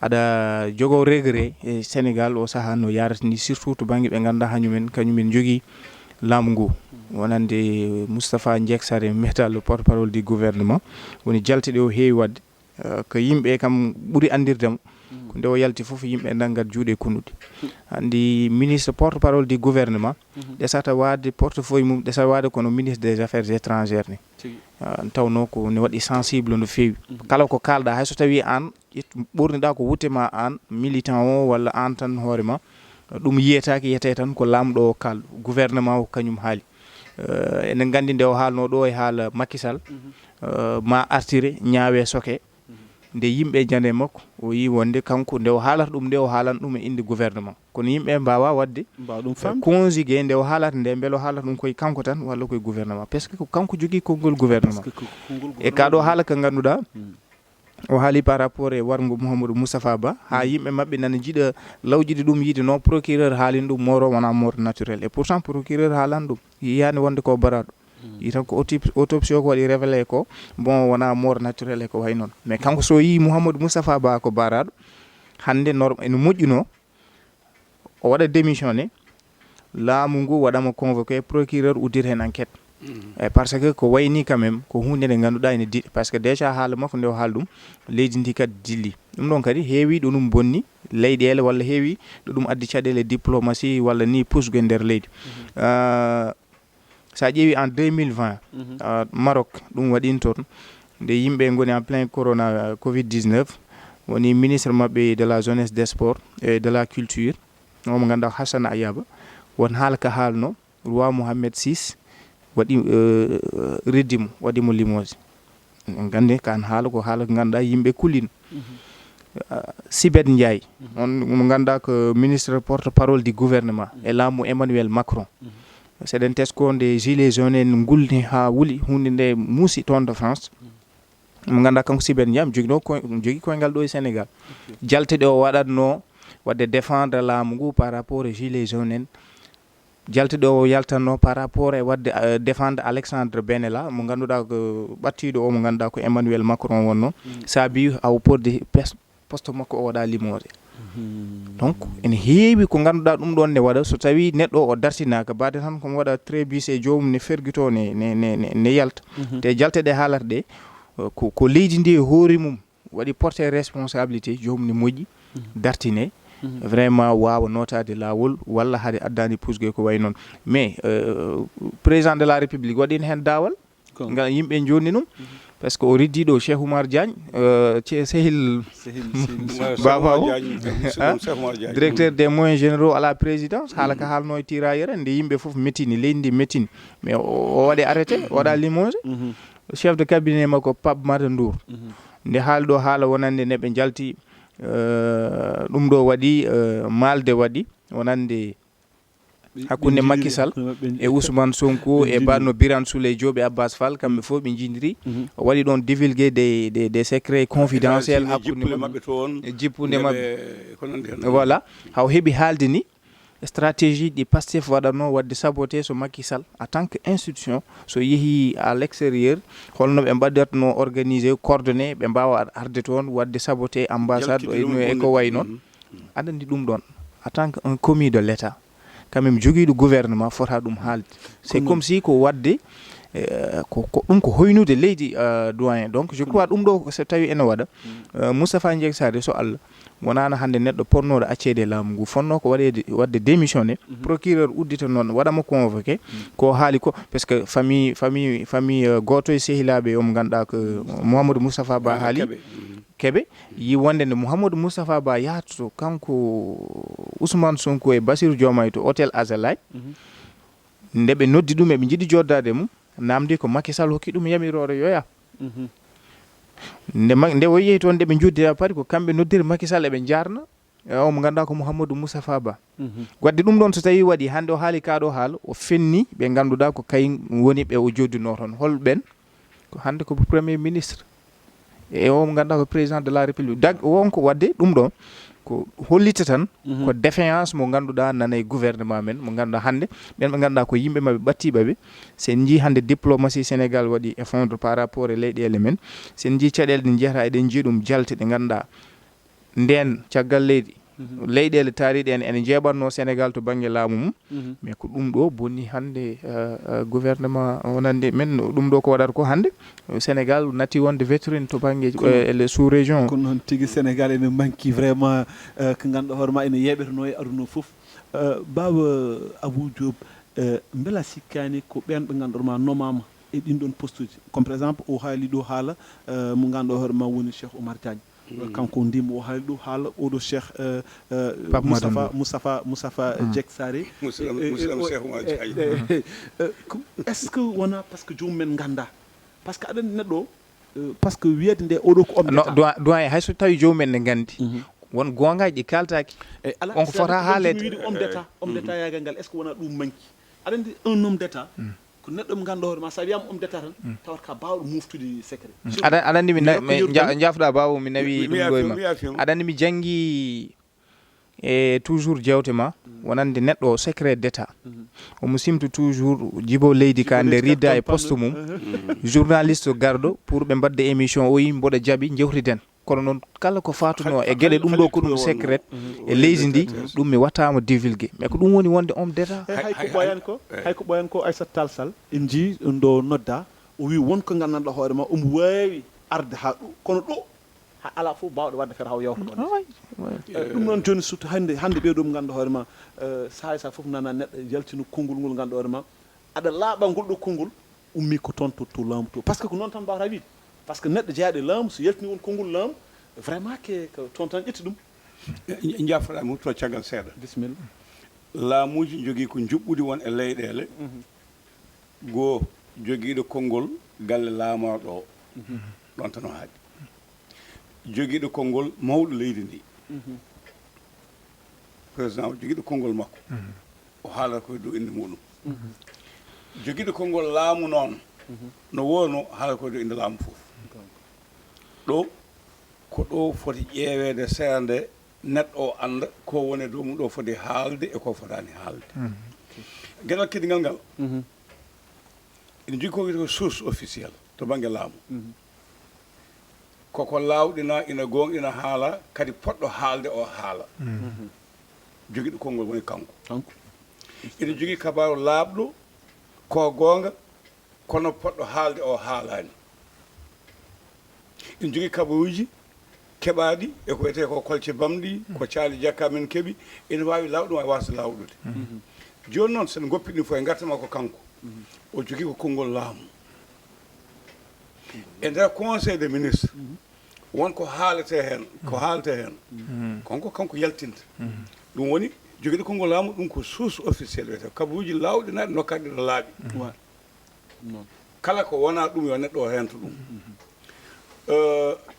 aɗa jogo regret e Sénégal o saha no yarata ni, surtout to banggue ɓe ngannduɗaa hañumen kañumen jogui laamu ngu. Wonande Moustapha Ndiek Sarr, mbiyata le porte parole du gouvernement, woni jalte ɗe o heewi waɗde. Eh, ko yimɓe kam ɓuri anndirde mo. Ko nde o yalti fof yimɓe nanngat juuɗe e kunnuɗe. Anndi ministre porte parole du gouvernement ɗesata waade portefeuille mum, ɗesata waade kono ministre des affaires étrangères ni. Ah, tawnoo ko ne waɗi sensible no feewi. Kala ko kaalɗaa, hay so tawii aan ƴettu- ɓoorniɗaa ko wutte ma aan militant o walla aan tan hoore ma, ɗum yiyetaake, yiyetee tan ko laamɗo o kaal gouvernement o kañum haali. Eh, eɗen nganndi nde o haalnoo ɗo e haala Macky Sall, eh, ma artire ñaawe soke. Nde yimɓe jande makko, o yii wonde kanko nde o haalata ɗum nde o haalan ɗum e innde gouvernement. Kono yimɓe mbaawa waɗde Mbaawa ɗum eh, faamde. Conjugué nde o haalata nde, mbele o haalata ɗum koye kanko tan walla koye gouvernement, parce que ko kanko jogii konngol gouvernement. Parce que ko konngol E kaa ɗo gouvernement. Haala ka ngannduɗaa, o haali par rapport e warngo Mouhamadou Moustapha Ba, haa yimɓe maɓɓe nana njiɗa lawƴude ɗum, yiide no procureur haalin ɗum, moro wona mort naturel. Et pourtant procureur haalan ɗum, yiyaani wonde ko baraɗo. Yi tan ko autop- autopsie o ko waɗi révélé ko, bon, wona mort naturel e ko way noon. Mais kanko so yii Mouhamadou Moustapha Ba ko baraɗo, hannde nor- ene moƴƴuno o waɗa démissionné, laamu ngu waɗama convoqué, procureur uddita heen enquête. Eh, par ce que ko wayni quand même ko huunde nde ngannduɗaa ene di- par ce que déjà haala makko nde o haali ɗum, leydi ndi kadi dilli. Ɗum ɗon kadi heewi ɗo ɗum bonni leyɗeele walla heewi ɗo ɗum addi caɗeele diplomatie walla ni pusgo e nder leydi. Ah, so a ƴeewi en deux mille vingt, ah, Maroc ɗum waɗin toon, nde yimɓe ngoni en plein corona, covid dix-neuf, woni ministre maɓɓe de la jeunesse, des sports et de la culture, omo ngannduɗaa Hassana Ayaba, won haala ka haalno roi Mohammed six waɗi eh, reddi mo, waɗi mo limogé. En nganndi kan haala ko haala ko ngannduɗaa yimɓe kulino. Ah, Sibeth Ndiaye, on mo ngannduɗaa ko ministre porte parole du gouvernement e laamu Emmanuel Macron. Seɗen tesko nde gilet jaune en ngulni haa wuli, huunde nde muusi toon de France. Mo ngannduɗaa kanko Sibeth Ndiaye, joginoo ko- jogii koyngal ɗo e Sénégal. Jalte ɗe o waɗatno waɗde défendre laamu ngu par rapport e gilet jaune en. Jalte ɗe o yaltanno par rapport e waɗde eh, défendre Alexandre Benella, mo ngannduɗaa ko ɓattiiɗo o mo ngannduɗaa ko Emmanuel Macron wonno, saabi awo pordi pes- poste makko o waɗa limogé. Donc ene heewi ko ngannduɗaa ɗum ɗon ne waɗa, so tawii neɗɗo o dartinaaka, baade tan komo waɗa trébuché, joomum ne fergito, ne ne ne ne- ne yalta. Te jalte ɗe haalata ɗe, eh, ko ko leydi ndi e hoore mum waɗi porté responsabilité, joomum ne moƴƴi, dartine, vraiment waawa nootaade laawol walla hade addaani pusgo e ko wayi noon. Mais eh, président de la république waɗiino heen daawal. Ko- Ngam yimɓe njoɗni ɗum, par ce que o reddi ɗo Cheikh Oumar Diagne, eh, ce- sehil Sehil- sehil- Baba o, Cheikh Oumar Diagne, Cheikh Oumar Diagne. Directeur des moyens généraux à la présidence, haala ka haalno e tirailleur, nde yimɓe fof metini, leydi ndi metini. Mais o o waɗi arrêté, o waɗa limogé. Chef de cabinet makko Pape Mata Ndour, nde haali ɗo haala wonande nde ɓe njalti eh, ɗum ɗo waɗi eh, maalde waɗi wonande hakkunde Macky Sall e Ousmane Sonko e baɗno Birane Souleye Diop e Abbas Fall, kamɓe fof ɓe njidiri. O waɗi ɗon divulgué des des des secrets confidentiels hakkunde maɓɓe, jippunde maɓɓe. Voilà, haw heɓi haalde ni stratégie ɗi Pastef waɗatno waɗde saboté so Macky Sall en tant que institution, so yeehi à l'extérieur, holno ɓe mbaɗatno organisé, coordonné, ɓe mbawa arde toon waɗde saboté ambassade e ko way noon. Aɗa anndi ɗum ɗon, en tant que un commis de l'État, quand même jogiiɗo gouvernement fota ɗum haalde. C'est comme si ko waɗde eh, ko ko- ɗum ko hoynude leydi eh, doyen. Donc je crois ɗum ɗo so tawi ene waɗa, eh, Moustapha Ndiaye Sarr, so Allah, wonaano hannde neɗɗo potnooɗo acceede e laamu ngu, fotnoo ko waɗeede waɗde démissionné, procureur uddita noon waɗa mo convoqué. Ko haali ko, parce que famille famille famille eh, gooto e sehilaaɓe o mo ngannduɗaa ko Mouhamadou Moustapha Ba haali, Kebe yi wonde nde Mouhamadou Moustapha Ba yahata to kanko Ousmane Sonko e Bassirou Diomaye to hôtel Azalaï, nde ɓe noddi ɗum eɓe njiɗi joddaade mum, namdi ko Macky Sall hokki ɗum yamiroore yoya. Nde ma- nde o yehi toon nde ɓe njoddida pari ko kamɓe noddiri Macky Sall eɓe njarna e o mo ngannduɗaa ko Mouhamadou Moustapha Ba. Wadde ɗum ɗoon so tawii waɗi hannde o haali kaa ɗo haala o fenni ɓe ngannduɗaa ko kay woni ɓe o joddinoo toon hol ɓen? Ko hannde ko premier ministre e o mo ngannduɗaa ko président de la république dag wonko wadde ɗum ɗo ko hollita tan ko défiance mo ngannduɗaa nana e gouvernement men mo ngannduɗaa hannde ɓen ɓe ngannduɗaa ko yimɓe maɓɓe ɓattiɓe ɓe. Sen njii hannde diplomatie Sénégal waɗi effondre par rapport e leyɗeele men. Sen njii caɗeele ɗe njiyata eɗen njii ɗum jalte ɗe ngannduɗaa nden caggal leydi leyɗeele taariɗe en ene jeeɓatno Sénégal to bangge laamu mum. Mais ko ɗum ɗo bonni hannde gouvernement wonande men ɗum ɗo ko waɗata ko hannde Sénégal natti wonde vétrine to bangge ele sous région. Ko noon tigi, Sénégal ene manki vraiment ko ngannduɗaa hoore ma ene yeeɓeteno e aduna fof. Baaba Abou Diop, mbela sikkaani ko ɓeen ɓe ngannduɗaa ma nomama e ɗin ɗon postuji comme par exemple o haali ɗo haala mo ngannduɗaa hoore ma woni Cheikh Oumar Diagne. Kanko ndimo o haali ɗo haala oɗo Cheikh Pape Moustapha Mademba. Moustapha Moustapha Diek Sari. Musidɗam- musidɗam Cheikh Oumar Diagne. Est ce que wona par ce que joomum en ngannda par ce que aɗa anndi neɗɗo par ce que wiyede nde oɗo ko homme No, d'état. Doyen, doyen, hay so tawi joomum en ne nganndi won goongaaji ɗi kaaltaaki. Eyi, ala On ko sabi fota ko ɗon haaleede. Tigi wiide homme d'état homme d'état yaagal ngal est ce que wona ɗum manki aɗa anndi un homme d'état ko neɗɗo mo ngannduɗaa hoore ma sa wiyama homme d'état tan tawat ka baawɗo moftude secret. Aɗa aɗa anndi mi na- mi ja- jafɗa baawo mi nawi ɗum ɗo e ma. Aɗa anndi mi janngi e toujours jewte ma wonande neɗɗo o secret d'état omo simtu toujours jibo leydi ka nde ridda e poste mum. Journaliste garɗo pour ɓe mbadde émission o yi mboɗo jaɓi jewtiden. Kono noon kala ko fatuno e geɗe ɗum ɗo ko ɗum secret e leydi ndi ɗum mi wattama divulgué mais ko ɗum woni wonde homme d'état. Hay ko ɓoyan ko hay ko ɓoyan ko Aissata Tall Sall en jii ndo nodda o wi won ko nganndanɗa hoore ma omo wawi arde ha ɗo kono ɗo ha ala fof bawɗo wadde feere haw yawta ɗon. Ɗum noon joni surtout hande hande ɓeeɗo mo ngannduɗaa hoore ma sahay sa fof nana neɗɗo yaltino konngol ngol ngannduɗaa hoore ma aɗa laaɓa ngol ɗo konngol ummi ko toon to to laamu to par ce que ko noon tan mbawata wiide par ce que neɗɗo jeyaaɗo e laamu so yaltini won konngol laamu vraiment ke ko toon tan ƴetti ɗum. Jaffaɗa mi hutto caggal seeɗa. Bisimilla. Laamuuji jogii ko njuɓɓudi won e leyɗeele goo jogiiɗo konngol galle laamorɗo o ɗon tan o haaɗi jogiiɗo konngol mawɗo leydi ndi président o jogiiɗo konngol makko o haalata koye dow innde muɗum jogiiɗo konngol laamu noon no woono haalata koye dow innde laamu fof ɗo ko ɗo foti ƴeeweede seeɗa nde neɗɗo o annda ko woni e dow mum ɗo foti haalde e ko fotaani haalde geɗal kedingal ngal ene jogii ko wiyetee ko source officielle to bannge laamu koko laawɗina ina goongɗina haala kadi poɗɗo haalde o haala jogiiɗo konngol woni kanko ina jogii kabaaru laaɓɗo ko goonga kono poɗɗo haalde o haalaani ina jogii kabaruuji keɓaaɗi e ko wiyetee ko kolce bamɗi ko caali jakka men keɓi ina waawi laawɗum waawi waasde laawɗude jooni noon so en ngoppii ɗum fof e ngartam ko kanko o jogii ko konngol laamu e nder conseil des ministres won ko haaletee heen ko haaletee heen kanko kanko yaltinta ɗum woni jogiiɗo konngol laamu ɗum ko source officielle wiyetee kabaruuji laawɗinaaɗi nokkaɗi no laaɓi kala ko wonaa ɗum yo neɗɗo o heento ɗum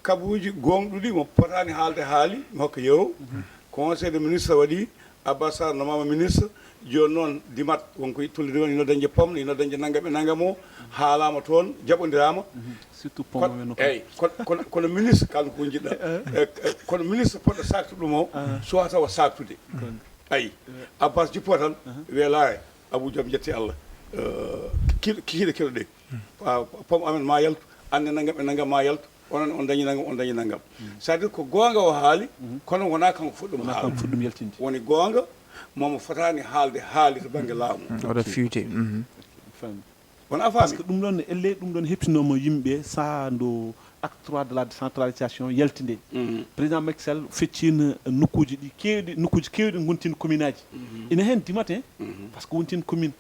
kabaruuji goongɗuɗi mo potaani haalde haali mi hokka yeru conseil de ministre waɗi Abbas Sarr nomaama ministre jooni noon dimat wonko tolliri on ino dañde pom ino dañde nanngam e nanngam o haalaama toon jaɓondiraama surtout pom men eyyi kono ministre kalno ko jiɗɗa kono ministre poɗɗo saktu ɗum o suwata o saktude ayi Abbas jippo tan weelare Abou Diop jetti Allah kiiɗo kiiɗo keɗoɗen pom amen ma yaltu annde nanngam e nanngam ma yaltu onon on dañi nanngam on dañi nanngam c'est à dire ko goonga o haali kono wona kanko fuɗɗum haala fuɗɗum yaltinde woni goonga momo fotani haalde haali to banggue laamu oɗo fiwte wona parce que ɗum ɗon elle ɗum ɗon heptinoma yimɓe saha ndo acte trois de la décentralisation yalti nde. Président Macky Sall feccina nokkuuji ɗi keewɗi, nokkuuji keewɗi ngontin commune aji. Ina heen du matin, parce que wontin commune.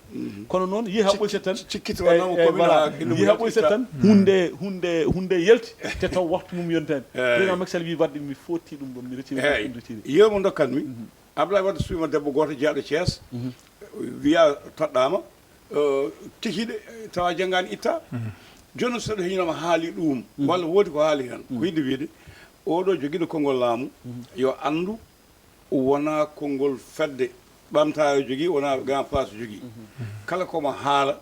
Kono noon, yehi haa ɓoyta tan. Cikkiti wonno ko commune a, yehi haa ɓoyta tan, hunde, hunde, hunde yalti, te taw waxtu mum yontaani. Président Macky Sall wi waɗde mi fotti ɗum ɗon, mi retiri ɗum, retiri. Yeru mo ndokkan mi. Abdoulaye Wade suwima debbo gooto jeyaaɗo Thiès, wiya toɗɗaama, eh, kikiiɗe, tawa janngaani itta. Jooni so ɗo heñinoma haali ɗum, walla woodi ko haali heen, ko yiɗde wiyde, oɗo jogiiɗo konngol laamu, yo anndu wona konngol fedde ɓamtaare jogii, wona grand place jogii. Kala ko mo haala,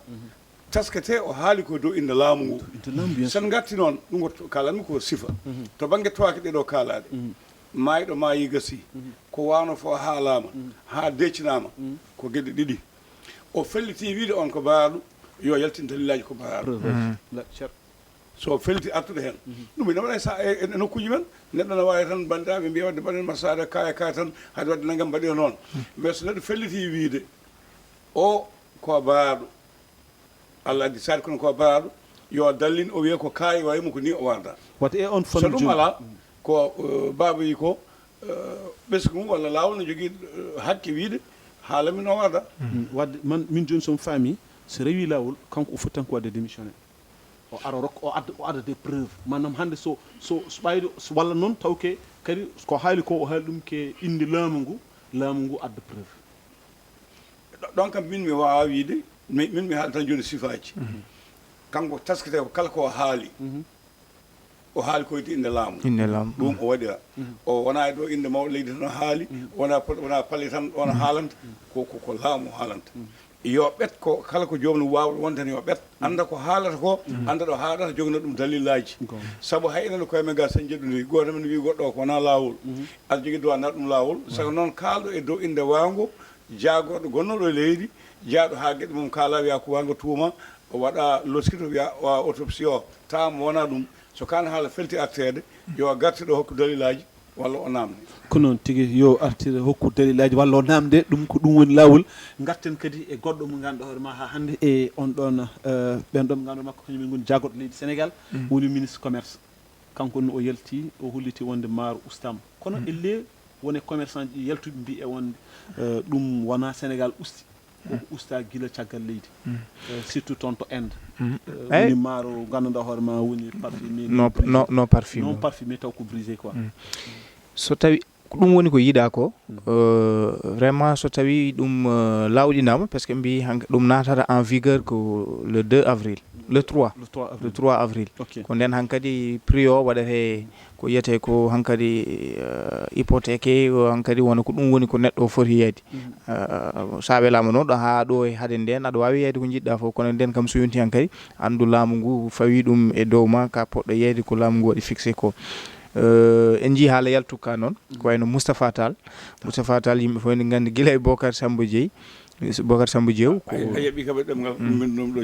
taskete o haali ko dow innde laamu ngu. Sen ngatti noon, ɗum ko kalanmi ko sifa. To bannge tuwaaki ɗe ɗo kaalaɗe, maayɗo maayi gasi, ko wano fof haalaama, haa deecinaama, ko geɗe ɗiɗi. O felliti wiide on ko baarɗo, yo yaltin dalilaaji ko baarɗo. So felliti artude heen. Ɗum ina waɗa e sa-, e, e nokkuuji men. Neɗɗo ne waawi tan, banndiraaɓe mbiya waɗde mbaɗen massaade kaya kaya tan, haade waɗde nanngam mbaɗi noon. Mais so neɗɗo felliti wiide o ko baarɗo, Allah addi saade kono ko baarɗo, yo dallin o wiya ko kaari wayi mo ko ni o warda. Wata e on so famille ɗum jooni. Alaa, ko, eh, baaba yi ko, eh, ɓesngu mum walla laawol no jogii, eh, hakke wiide haala min o warda. Mm, wadde man, min jooni so mi faami, so rewi laawol, kanko o foti tan ko wadde démissionné. O ara rokka, o adda, o adda des preuves. Maanaam hannde so, so, so ɓayde, so walla noon taw ke kadi ko haali ko, o haali ɗum ke innde laamu ngu, laamu ngu adda preuve. Ɗo-, ɗon kam min mi waawaa wiide, mi-, min mi haala tan jooni sifaaji. Kanko taskete ko kala ko o haali, o haali ko e innde laamu. Innde laamu. Ɗum o waɗira. O wonaa e ɗo innde mawɗo leydi tan o haali, wonaa pal-, wonaa pale tan ɗon o haalanta, ko, ko, ko laamu o haalanta. Yo ɓet ko kala ko joomum waawɗo wonde tan yo ɓet, annda ko haalata ko, annda ɗo haalata, jogna ɗum dalilaaji. Sabu hay enen koye men ga sen njeɗɗondiri, gooto men wi goɗɗo o ko wonaa laawol. Aɗa jogii droit naat ɗum laawol. Saka noon kaalɗo e dow innde waango, jaagorɗo gonnooɗo e leydi, jaaɗo haa geɗe mum kaala, wiya ko waango tuuma, o waɗa loskito, wiya o autopsie o, tawa mo wonaa ɗum. So kaan haala felti arteede, yo a garte ɗo hokku dalilaaji, walla o naamne. Ko noon tigi, yo artir hokku dalilaaji, walla o naamde, ɗum ko ɗum woni laawol. Ngarten kadi e goɗɗo mo ngannduɗaa hoore ma haa hannde, e on ɗoon, eh, ɓeen ɗoon mo ngannduɗaa makko, kañum en ngoni jaagorɗo leydi Sénégal, woni ministre commerce. Kanko ne o yalti, o holliti wonde maaro ustaama. Kono elle won e commerçant ji yaltuɓe mbiya wonde, eh, ɗum wonaa Sénégal usti. Koko usta gila caggal leydi. Eh, surtout toon to Inde. Eh, woni maaro ngannduɗaa hoore ma woni parfumé, non, non, non parfumé. Non parfumé taw ko brisé quoi. So tawi ko ɗum woni ko yiɗaa ko, eh, vraiment so tawi ɗum, eh, lawɗinaama, parce que mbi hank-, ɗum naatata en vigueur ko le deux avril, le trois. Le trois avril. Le trois avril. Ok. Ko nden hankadi prix o waɗete ko yiyetee ko hankadi, eh, hypothèque, o hankadi wona ko ɗum woni ko neɗɗo o foti yeeyde. Eh, so a welaama noon ɗo haa ɗo e hade ndeen, aɗa waawi yeeyde ko njiɗɗaa fof, kono ndeen kam so yonti hankadi, anndu laamu ngu fawi ɗum e dow ma, ka poɗɗo yeeyde ko laamu ngu waɗi fixé ko. Eh, en njii haala yaltuka noon, ko wayno Moustapha Tall. Moustapha Tall, yimɓe fof ene nganndi gila e Bocar Samba Dièye. Bocar Samba Dièye ko a yeɓi kam e ɗemngal min ɗum ɗo.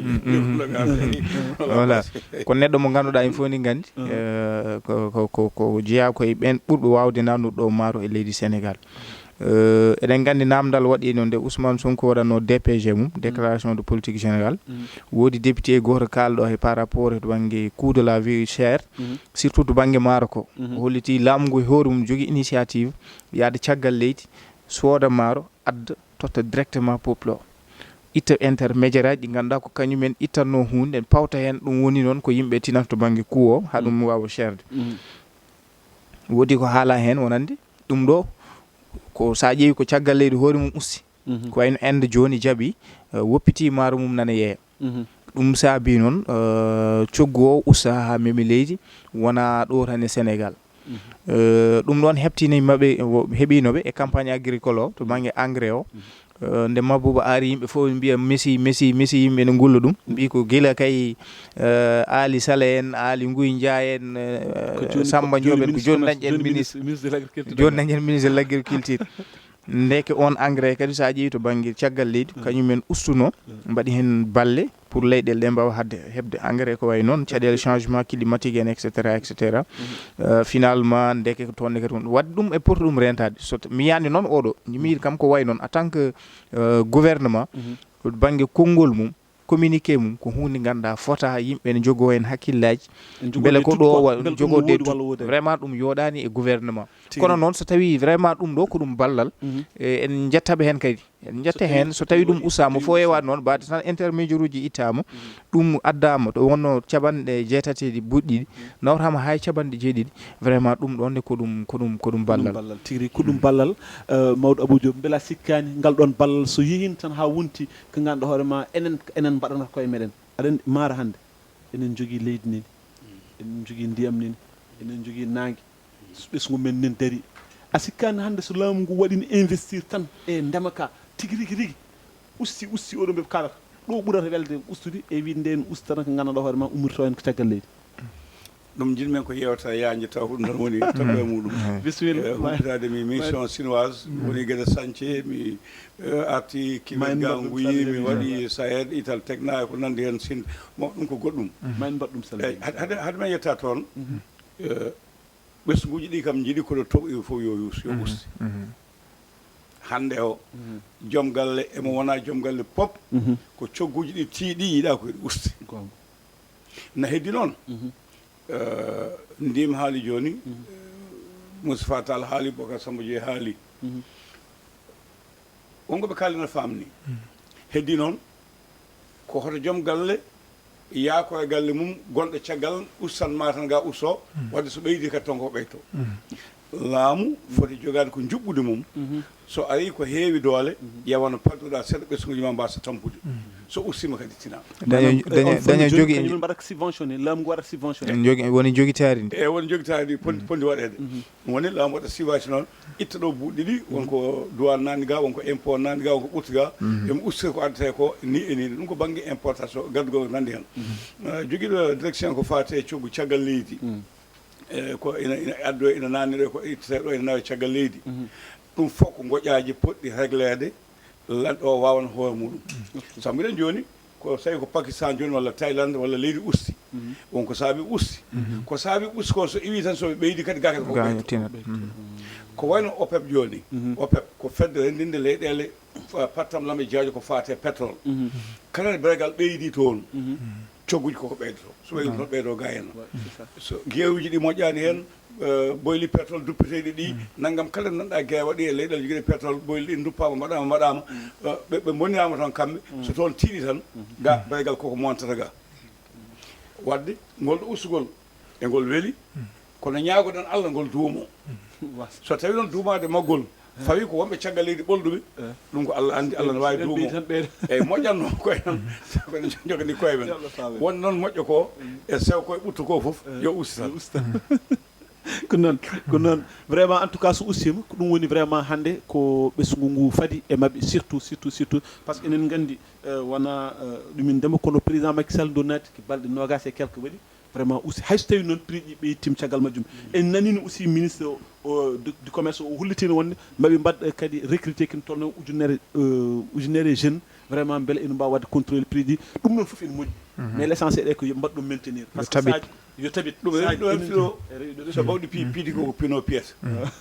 Voilà. Ko neɗɗo mo ngannduɗaa en fof ene nganndi, eh, ko, ko, ko, ko jeyaa ko e ɓeen ɓurɓe waawde naatnude ɗo maaro e leydi Sénégal. Eh, eɗen nganndi naamndal waɗiino nde Ousmane Sonko waɗatnoo D P G mum, déclaration de politique générale. Woodi député gooto kaalɗo he par rapport e to bannge coût de la vie chère, surtout to bannge maaro ko. O holliti laamu ngu e hoore mum jogii initiative yaade caggal leydi, sooda maaro, adda, totta directement peuple o. Itta intermédiaire aji ɗi ngannduɗaa ko kañum en ittanno huunde, en pawta heen, ɗum woni noon ko yimɓe tinata to bannge coût o, haa ɗum waawa cherde. Woodi ko haala heen, wonande ɗum ɗo, ko so a ƴeewi ko caggal leydi hoore mum usti. Ko wayno Inde jooni jaɓi, eh, woppitii maaro mum nana yeeya. Ɗum saabii noon, eh, coggu o usta haa memi leydi, wona ɗo tan e Sénégal. Eh, ɗum ɗoon heɓtiino maɓɓe, wo-, heɓiino ɓe e campagne agricole o, to bannge engrais o. Eh, nde Mabouba ari, yimɓe fof mbiya mesi, mesi, mesi, yimɓe ne ngulla ɗum. Mbi ko gila kay, eh, Aly Saleh en, Aly Ngouille Ndiaye en, eh, Samba Ndiobène, ko jooni dañƴen ministre, ministre de l'agriculture. Jooni dañƴen ministre de l'agriculture. Ndeke on engrais kadi, so a ƴeewi to bannge caggal leydi, kañum en ustuno, mbaɗi heen balle pour leyɗeele ɗe mbaawa haɗde heɓde engrais, ko wayi noon caɗeele changement climatique en, et cetera, et cetera. Euh, finalement, ndeke ko toon ne kadi won. Waɗde ɗum e poti ɗum reentaade. So t-, mi yiyaani noon oɗo, mi yiɗi kam ko wayi noon, en tant que, euh, gouvernement, to bannge konngol mum, communiqué mum ko huunde ngannduɗaa fota yimɓe ne njogoo heen hakkillaaji. Mbele ko ɗo wa- jogoo dettu. Vraiment ɗum yooɗaani e gouvernement. Kono noon so tawii vraiment ɗum ɗo ko ɗum ballal, e, en njettaɓe heen kadi. En njette heen so tawii ɗum ussaama fof ewaade noon, mbaade tan intermédiaire uji ittaama, ɗum addaama to wonno capanɗe jeetati e buɗɗiɗi, nawtaama haa e capanɗe jeeɗiɗi. Vraiment ɗum ɗoon ne ko ɗum, ko ɗum, ko ɗum ballal. Ballal tigi rigi, ko ɗum ballal. Eh, Mawɗo Abou Diop, mbela sikkaani ngal ɗoon ballal so yehiino tan haa wonti ko ngannduɗaa hoore ma enen, enen mbaɗanata koye meɗen. Aɗa anndi maara hannde enen njogii leydi nini, enen njogii ndiyam nini, enen njogii naange, ɓesngu men nen darii. A sikkaani hannde so laamu ngu waɗiino investir tan e ndema ka tigi rigi rigi, usti, usti oɗo mbeɓe kaalata ɗo ɓurata welde ustude e wiide nde en ustata ko ngannduɗaa hoore ma ummirto en ko caggal leydi. Ɗum njiɗ men ko yewta yaajde taw ko ɗum tan woni toɓɓe muɗum. Bisimilla. Eh, humpitaade mi mission chinoise woni gede sance mi eh, arti Kimet Ganguyi mi waɗi Saed Ital Tekna e ko nanndi heen sin mo ɗum ko goɗɗum. Ma en mbaɗ ɗum sala. Hade men yetta toon, eh, ɓesnguuji ɗi kam njiɗi kono toɓo fof yo yus yo usti. Hannde o joom galle emo wona joom galle pop ko cogguuji ɗi tiiɗi yiɗa ko eɗi usti. Na heddi noon, eh, ndim haali jooni, eh, Moustapha Tall haali, Bocar Samba Dièye haali. Wonko ɓe kaalina faam ni. Heddi noon ko hoto joom galle yaako e galle mum gonɗo caggal ustan ma tan ga usto, wadde so ɓeydi kadi ton ko ɓeyto. Laamu foti jogaade ko njuɓɓudi mum. So ari ko heewi doole, yawa no padduɗa seeɗa ɓesnguuji ma mbasa tampude. So ustima kadi tina. Daña daña jogi en mbaɗa subventionné, laamu ngu waɗa subventionné. En jogi woni jogitaari ndi. E woni jogitaari ndi pondi pondi waɗeede. Woni laamu waɗa subvention noon itta ɗo buuɗi ɗiɗi wonko douane nani ga, wonko impôt nani ga, wonko ɓurti ga. Emi usta ko addata ko ni e ni, ɗum ko bangge importation gaddugol nandi heen. Jogiiɗo direction ko faate coggu caggal leydi. E ko ina ina addo ina nanni ɗo ko ittata ɗo ina nawa caggal leydi. Ɗum fof ko ngoƴaaji potɗi régleede lanɗo o wawan hoore muɗum. Sabu miɗen jooni ko tawi ko Pakistan jooni walla Thaïlande walla leydi usti. Won ko saabi usti. Ko saabi usti kon so iwi tan so ɓe ɓeydi kadi gake ko ɓeydi. Ko wayno OPEP jooni. OPEP ko fedde renndinde leyɗeele pattam lam e jaajo ko faate pétrole. Kala beregal ɓeydi toon. Cogguji koko ɓeydoto so ɓeydi toon ɓeydo gayno. So gewuji ɗi moƴƴani heen, boyli pétrole duppiteeɗi ɗi nanngam kala nanɗa guerre waɗi e leyɗeele jogiiɗe pétrole, boyli ɗi duppaama mbaɗaama mbaɗaama. Ɓe ɓe mbonniraama toon kamɓe. So toon tiiɗi tan ga baygal koko montata ga. Waɗde ngol ɗo ustugol e ngol weli, kono ñaagoɗen Allah ngol duumo. So tawi noon duumaade maggol fawi ko wonɓe caggal leydi ɓolɗuɓe, ɗum ko Allah anndi, Allah no waawi duumo. Eyi moƴƴatno koye tan kono jogani koye men. Wonde noon moƴƴo ko e sew koye ɓuttu ko fof yo usti tan. Ko noon, ko noon. Vraiment en tout cas so ustima ko ɗum woni vraiment hannde ko ɓesngu ngu fadi e maɓɓe surtout surtout surtout parce que enen nganndi wona ɗumin ndema kono président Macky Sall ndo naati ko balɗe nogas e quelque waɗi. Vraiment aussi hay so tawi noon prix ɗi ɓeytima caggal majjum. En nanino aussi ministre o du commerce o hollitino wonde maɓe mbaɗ kadi recruté kin tolno ujunere ujunere jeune vraiment beele ene mbawa wadde contrôle prix ɗi. Ɗum noon foof ene moƴƴi mais l' essentiel e ko mbaɗ ɗum maintenir parce que yo tabit ɗum ɗo firo. So bawɗi pi piidi koko pino piyata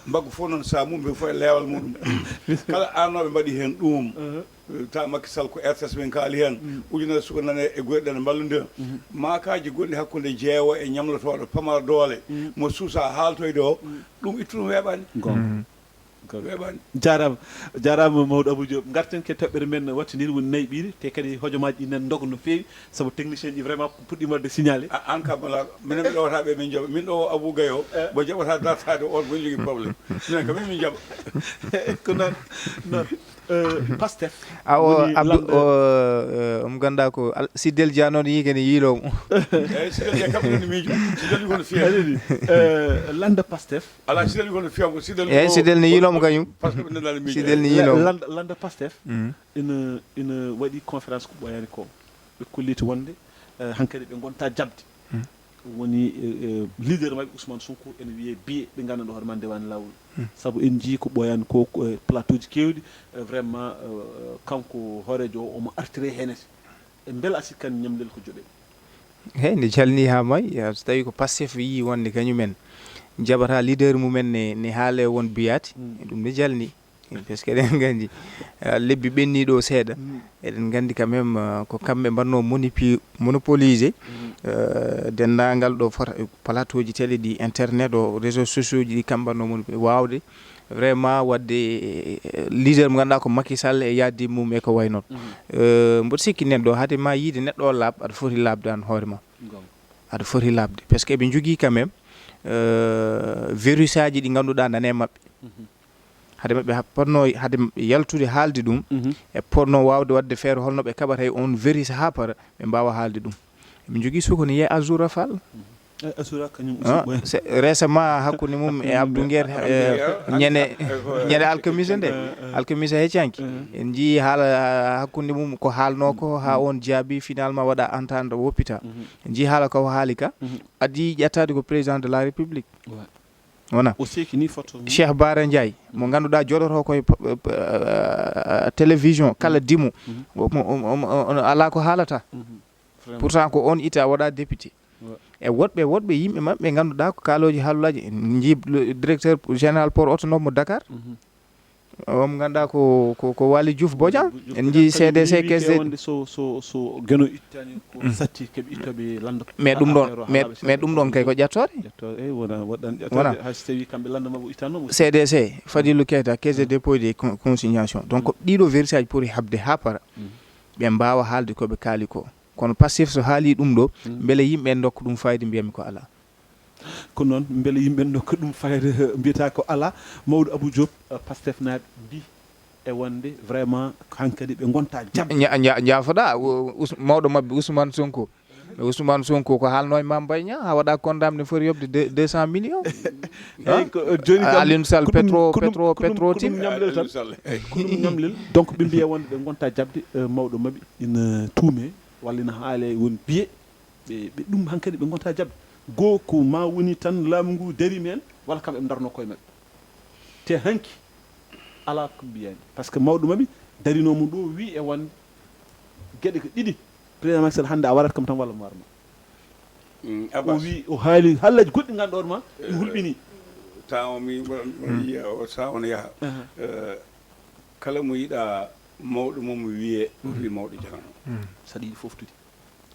mbaggu fof noon sa mum ɓe fof e leewal muɗum. Kala arnoɓe mbaɗi hen ɗum. Ta Macky Sall ko R T S min kaali heen ujunere suka nane e goyɗe ɗe mballondira. Maakaaji gonɗi hakkunde jeewo e ñamlotooɗo pamara doole mo suusa haaltoyde o. Ɗum ittu ɗum weeɓaani. Weeɓaani. Jaaraama. Jaaraama mawɗo Abou Diop. Ngarten ke toɓɓere men wattindiri woni nayi ɓiire te kadi hojomaaji ɗi nan ndoga no feewi. Sabu technicien ji vraiment puɗɗiima waɗde signalé. Aan kam alaa minen mi ɗowata ɓe min njaɓa min ɗo Abou Gaye o mo jaɓata dartaade on mo jogii problème. Minen kam min min njaɓa. Ko noon noon. Pastef awo Abdou. Omo ganda ko Siddel Dia noon yii kene yiilo mo. Eyi Siddel Dia kam ɗum miijo Siddel wi kono fiya aɗani. Landa Pastef ala Siddel wi kono fiya mo Siddel eyi Siddel ne yiilo mo kañum. Siddel ne yiilo mo. Landa Pastef ina ina waɗi conférence ko ɓooyaani ko ɓe kolliti wonde hankadi ɓe ngonta jaɓde. Woni leader maɓɓe Ousmane Sonko ene wiyee biye ɓe nganndanɗo hoore ma ndewaani laawol. Sabu en njii ko ɓooyaani ko e plateau ji keewɗi. Vraiment kanko hooreejo o omo artire heenete. Mbela a sikkan ñamlel ko joɓe. Hey nde jalni ha may so tawi ko Pastef yii wonde kañumen jaɓata leader mumen ne ne haale won biyaati. Ɗum ne jalni. Parce que eɗen nganndi, eh, lebbi ɓenniiɗo o seeɗa, eɗen nganndi quand même, eh, ko kamɓe mbanno monipi- monopolisé, eh, denndaangal ɗo fota plateau ji télé ɗi, internet o, réseaux sociaux ji ɗi, kamɓe mbanno monipi waawde vraiment waɗde, eh, leader mo ngannduɗaa ko Macky Sall e yaadde mum e ko wayi noon. Eh, mboɗo sikki neɗɗo hade ma yiide neɗɗo o laaɓ, aɗa foti laaɓde aan hoore ma. Aɗa foti laaɓde. Parce que eɓe njogii quand même, eh, virus aji ɗi ngannduɗaa nana e maɓɓe. Hade maɓɓe ha-, potno hade yaltude haalde ɗum, e potno waawde waɗde feere holno ɓe kaɓata e on virus haa para, ɓe mbaawa haalde ɗum. Eɓe njogii sukoni ye Azura Fall. Asura kañum Ah, aussi. c'est- récemment hakkunde mum e Abdou Nguer, eh, ñande, ñande alkamisa nde, alkamisa heccanki, en njii haala hakkunde mum ko haalno ko haa on jaabi finalement waɗa entendre woppita. En njii haala ko haali ka, adii ƴettaade ko président de la république. Ouais. Wona O seeki ni foto. Cheikh Bara Ndiaye, mo ngannduɗaa joɗoto ko e po- po- eh, télévision kala dimo, omo- omo- omo- omo- alaa ko haalata. Pourtant ko on itta waɗa député. E woɗɓe woɗɓe yimɓe maɓɓe ngannduɗaa ko kaalooji haalulaji. En njii le- directeur général port autonome mo Dakar, omo ngannduɗaa ko ko ko Waly Diouf Bodian. En njii C D C, caisse de Wonde so so so geno ittani ko satti keɓe ittoɓe landa. Mais ɗum ɗon mais mais ɗum ɗon kay ko ƴattoore. Ƴettoore, eyi, wona waɗɗan Wona. ƴettoore hay so tawi kamɓe landa mabɓe ittanoma. C D C, Fadilou Keita, caisse de dépôt et de con- consignation. Donc ko ɗiɗo virus aji poti haɓde haa para, ɓe mbaawa haalde ko ɓe kaali ko. Kono Pastef so haali ɗum ɗo, mbele yimɓe en ndokka ɗum fayida? Mbiyami ko alaa. Ko noon mbele yimɓe en ndokka ɗum fayida? Mbiyata ko alaa. Mawɗo Abou Diop, eh, Pastef naaɓe mbi e wonde vraiment hankadi ɓe ngonta jabde. Nja- nja- Njaafoɗaa, o- Us- mawɗo maɓɓe Ousmane Sonko. Ousmane Sonko ko haalno e Mame Mbaye Niang, haa waɗa condamné foti yoɓde deux- deux cent millions. Eyyi, ko, eh, jooni kam Alioune Sall, ko ɗum- Petro- ko ɗum- Petro- ko ɗum- Petro ko ɗum Tim. Ñamlel tan. Ko ɗum ñamlel. Donc ɓe mbiya wonde ɓe ngonta jabde, eh, mawɗo maɓɓe ina tuume walla ina haale won biye ɓe ɓe ɗum hankadi ɓe ngonta jabde. Goo ko ma woni tan laamu ngu darima en walla kamɓe ɓe darno koye maɓɓe. Te hanki alaa ko mbiyani, par ce que mawɗo maɓɓe darinomo ɗo wi e wonde geɗe ko ɗiɗi. Président Macky Sall, hannde a warat kam tan walla mi warma. Mm, O Abbas, wi o haali haallaji goɗɗi ganduɗa ma ina hulɓini. Taw mi mboɗo mboɗo yiya o sa on yaha. Eh, kala mo yiɗa mawɗo mum wiye o wi mawɗo janano. Saɗa yiɗi foftude.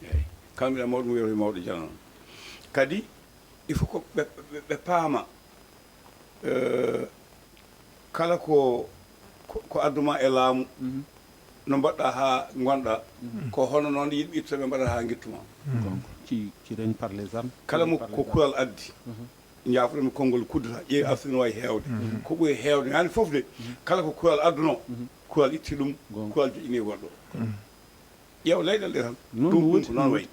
Eyyi. Kala mo yiɗa mawɗo mum wiye o wi mawɗo janano. Kadi il faut ko ɓe, ɓe, ɓe paama, eh, kala ko ko, ko adduma e laamu, no mbaɗɗa ha gonɗa, ko hono noon yimɓe itta ɓe mbaɗata ha guittuma. Donc ci ci règne par les armes. Kala mo ko kural addi, jaafoɗomi konngol kuddata, ƴeewi arsude no wawi heewde. Ko ɓuri heewde, yani fof de, kala ko kural adduno, kural itti ɗum, kural joƴƴini goɗɗo. Ƴeew leyɗele ɗe tan. Ɗum ɗum ko noon wayi.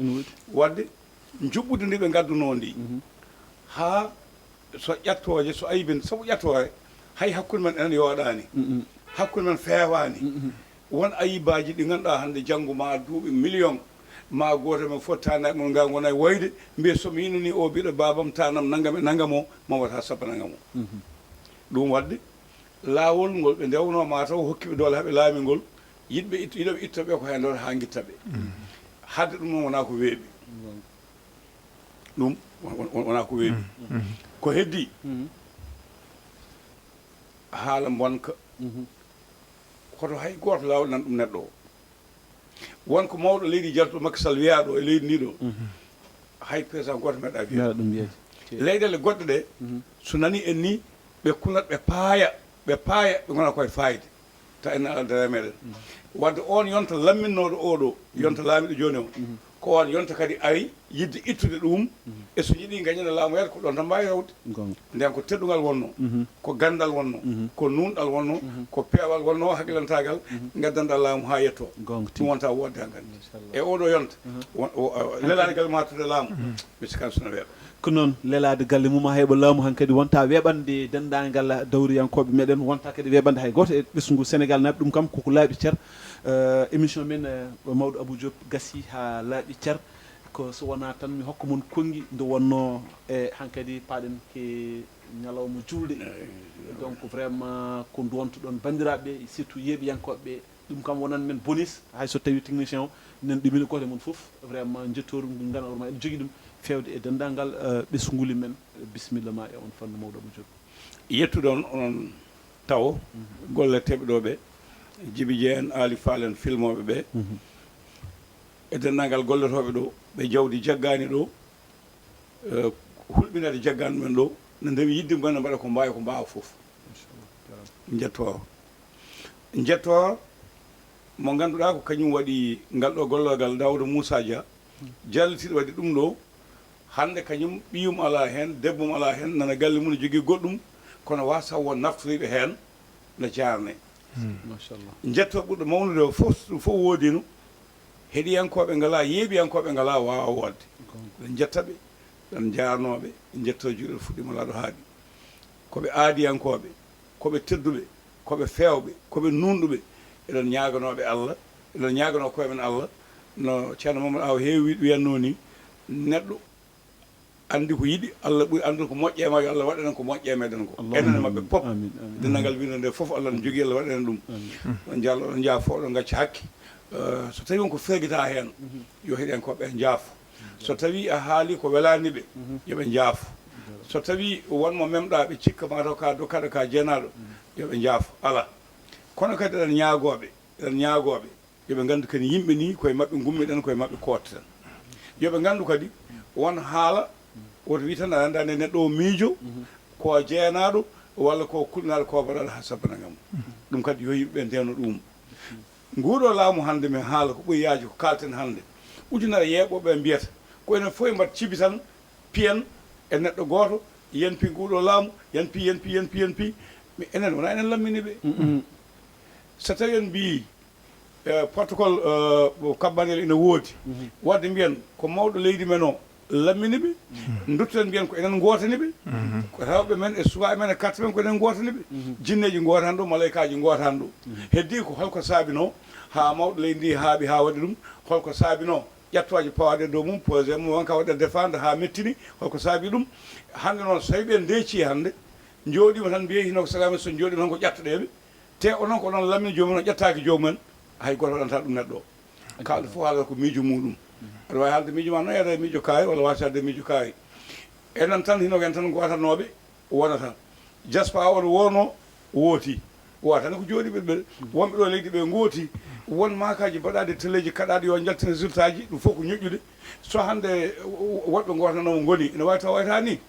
Wadde njuɓɓudi ndi ɓe ngadduno ndi, haa so ƴattooje, so ayibin sabu ƴattoore, hay hakkunde men enen yooɗaani, hakkunde men feewaani. Won ayibaji ɗi ngannduɗaa hannde janngo ma duuɓi million, ma gooto men fof taanaaɓe mon ngaa ngona e woyde, mbiya so mi yinani o biɗo baabam taanam nanngam e nanngam o, ma wata sabba nanngam o. Ɗum wadde laawol ngol ɓe ndewno ma taw hokkiɓe doole haɓe laami ngol, yiɗɓe itta yiɗoɓe itta ɓe ko heen ɗon haa ngitta ɓe. Hadde ɗum noon wonaa ko weeɓi. Ɗum won- won- wonaa ko weeɓi. Ko heddi haala mbonka, hoto hay gooto laawol nan ɗum neɗɗo o. Won ko mawɗo leydi jalto Macky Sall wiyaa ɗo e leydi ndi ɗo, hay président gooto meeɗa wiya. Mbeɗa ɗum wiyede. Leyɗele goɗɗe ɗe, so nani en ni, ɓe kunat, ɓe paaya, ɓe paaya, ɓe ngona koye faayde. Ta en ala dara meɗen. Wadde on yonta lamminnooɗo oɗo, yonta laamiɗo jooni o, ko on yonta kadi ari yidde ittude ɗum, e so yiɗi gañana laamu yeeso ko ɗon tan mbaawi rewde. Nden ko teddungal wonno, ko ganndal wonno, ko nuunɗal wonno, ko peewal wonno, hakkilantaagal, ngaddanɗa laamu haa yetto. Ɗum wonta wodde hankadi. E oɗo yonta, won- o- o- lelaade galle ma tude laamu, mi sikkan sona weeɓa. Ko noon, lelaade galle mum, a heɓa laamu hankadi wonta weeɓande denndaangal dawriyankooɓe meɗen, wonta kadi weeɓande hay gooto e ɓesngu Sénégal naaɓe. Ɗum kam koko laaɓi cer. Eh, émission men, eh, mawɗo Abou Diop gasi haa laaɓi cer. Ko so wonaa tan mi hokka mon konngi nde wonnoo e hankadi paaɗen ke ñalawma juulde. Donc vraiment ko nduwontoɗon banndiraaɓe, surtout yeeɓiyankooɓe ɓe. Ɗum kam wonan men bonus, hay so tawi technicien o nan ɗumina gooto e mon fof. Vraiment njettoor ngu ngana orma eɗen jogii ɗum feewde e denndaangal, eh, ɓesnguli men. Bisimilla ma e on fannu mawɗo Abou Diop. Yettude on onon tawo golleteeɓe ɗo ɓe, Jibi Jeeyan, Aali Faal en, filmooɓe ɓe, e denndaangal gollotooɓe ɗo, ɓe jawdi jaggaani ɗo, eh, hulɓinade jaggaani ɗumen ɗo, ne ndewi yidde mumen, ne mbaɗa ko mbaawi, ko mbaawa fof. Njettoor. Njettoor mo ngannduɗaa ko kañum waɗi ngal ɗo gollorgal, Daawuda Muusaa Dia, jallitiiɗo waɗi ɗum ɗo. Hannde kañum ɓiyum alaa heen, debbum alaa heen, nana galle mum ne jogii goɗɗum, kono waasa won naftoriiɓe heen, no jaarne. Machallah. Njetto ɓurɗo mawnude o fof, ɗum fof woodino. Heɗiyankooɓe ngalaa, yeeɓiyankooɓe ngalaa waawa woodde. Eɗen njetta ɓe, eɗen njaarnoo ɓe, en njetto juuɗe ɗo fuɗɗiima laaɗo haaɗi. Ko ɓe aadiyankooɓe, ko ɓe tedduɓe, ko ɓe feewɓe, ko ɓe nuunɗuɓe. Eɗen ñaaganoo ɓe Allah, eɗen ñaaganoo koye men Allah. No Ceerno Mamadou Aw heewi wiyatnoo ni, neɗɗo anndi ko yiɗi, Allah ɓuri anndude ko moƴƴi e maa, yo Allah waɗan en ko moƴƴi e meɗen ko. Allahumma enen e maɓɓe amin, fof. Amin, amin. Denndaangal winndere nde fof, Allah no jogii, Allah waɗan en ɗum. Amin. On njaallo, on njaafo, on ngacca hakke. Eh, so tawii won ko fergitaa heen, yo heɗiyankooɓe njaafo. So tawii a haali ko welaani ɓe, yo ɓe njaafo. So tawii won mo memɗaa, ɓe cikka maa taw ka do-, kaɗa ka jeenaaɗo, yo ɓe njaafo. Alaa. Kono kadi eɗen ñaagoo ɓe, eɗen ñaagoo ɓe. Yo ɓe nganndu kadi yimɓe ni, koye maɓɓe ngummiɗen, koye maɓɓe kootten. Yo ɓe nganndu kadi, won haala, woto wi tan aɗa anndaa nde neɗɗo o miijo, ko jeenaaɗo, walla ko kulnaaɗo, ko baɗaaɗo haa sabbana ngam. Ɗum kadi yo yimɓe ɓe ndewno ɗum. Nguuɗo laamu hannde, min haala ko ɓuri yaaji ko kaalten hannde. Ujunere yeeɓooɓe mbiyata, ko enen fof mbaɗ cibi tan, piyen e neɗɗo gooto, yen pi nguuɗo laamu, yen pi, yen pi, yen pi, yen pi. Mi, enen wona enen lammini ɓe. So tawi en mbii, eh, protocole, eh, mo Kabbanel ina woodi. Wadde mbiyen ko mawɗo leydi men o lammini ɓe. Duttoɗen mbiyen ko enen ngootani ɓe. Ko rewɓe men e sukaaɓe men e carte men ko enen ngootani ɓe. Jinneeji ngootani ɗo, malaykaaji ngootani ɗo. Heddi ko holko saabinoo haa mawɗo leydi ndi haaɓi haa waɗi ɗum? Holko saabinoo ƴettooje pawaaɗe dow mum, projet mum wonka waɗa défendre haa mettini? Holko saabi ɗum? Hannde noon, so tawi ɓe ndeecii hannde, njooɗiima tan mbiye hino ko sagaa men, so njooɗiima tan ko ƴettoɗeeɓe. Te onon ko onon lammini joomum, on ƴettaaki joomum en, hay gooto waɗanta ɗum neɗɗo o. Kaalɗo fof haalata ko miijo muuɗum. Aɗa waawi haalde miijo ma noon, aɗa miijo kaari, walla waasa haalde miijo kaari. Enen tan, hino ko en tan gootanooɓe wonata. Diaspora o no wootnoo, wooti. Wota tan ko jooɗiiɓe ɓe. Wonɓe ɗo leydi ɓe ngooti. Won maakaaji mbaɗaaɗi e teleeji kaɗaaɗi yo njaltin résultat ji, ɗum fof ko ñoƴƴude. So hannde, uh, woɗɓe ngootanoo ngoni, ene waawi tawa wayata ni.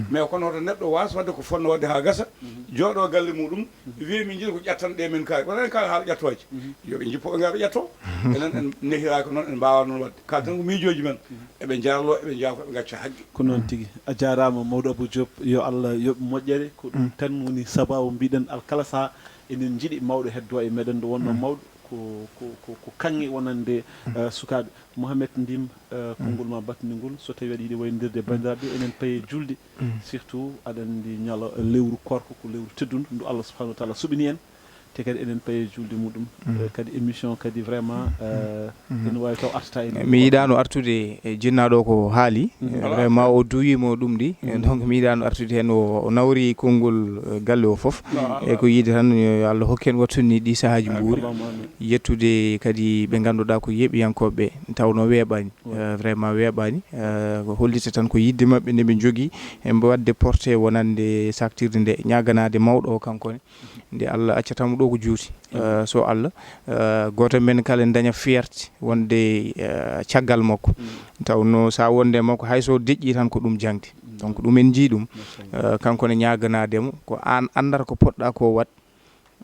Mais kono hoto neɗɗo waas waɗde ko fotnoo waɗde haa gasa, jooɗoo galle muuɗum, wiya min njiɗi ko ƴettan ɗe min kaari. Wonani kaari haala ƴettooje. Yo ɓe njippo ɓe ngaa ɓe ƴettoo. Enen en nehiraaka noon, en mbaawaa noon waɗde. Kala tan ko miijooji men, eɓe njaarloo, eɓe njaafo, eɓe ngacca haqqe. Ko noon tigi. A jaaraama, Mawɗo Abou Diop, yo Allah yoɓ moƴƴere. Ko ɗum tan woni sabaabu mbiɗen alkala sahaa eɗen njiɗi mawɗo heddoo e meɗen nde wonnoo mawɗo. Ko, ko, ko, ko kaŋŋe wonande, eh, sukaaɓe. Mohamed Ndim, eh, konngol ma batningol, so tawi aɗa yiɗi wayndirde e banndiraaɓe, enen paye julde. Surtout, aɗa anndi ñalo, eh, lewru koorko ko lewru teddundu, ndu Allah subhanahu wa taala suɓini en. Te kadi eɗen paye julde muɗum. Eh, kadi émission kadi vraiment, eh, ene waawi taw artata en. Mi yiɗaano artude e jinnaaɗo ko haali. Eh, vraiment o duwiima ɗum ɗi. Eh, donc mi yiɗaano artude heen, o, o nawri konngol, eh, galle o fof. E ko yiide tan, yo Allah hokku en wattu ni ɗi sahaaji mbuuri. Allahumma amin. Yettude kadi ɓe ngannduɗaa ko yeeɓiyankooɓe tawnoo weeɓaani. Eh, vraiment weeɓaani. Eh, ko hollita tan ko yiɗde maɓɓe nde ɓe njogii, e mbo waɗde porté wonande saktirde nde, ñaaganaade mawɗo o kanko ne. Nde Allah accata mo ɗo ko juuti. Eh, so Allah, eh, gooto men kala en daña fierté wonde, eh, caggal makko. Tawnoo sa wonde makko, hay so deƴƴi tan ko ɗum jaŋde. Donc ɗum en njii ɗum. Eh, kanko ne ñaaganaade mo, ko aan anndata ko poɗɗa ko waɗ.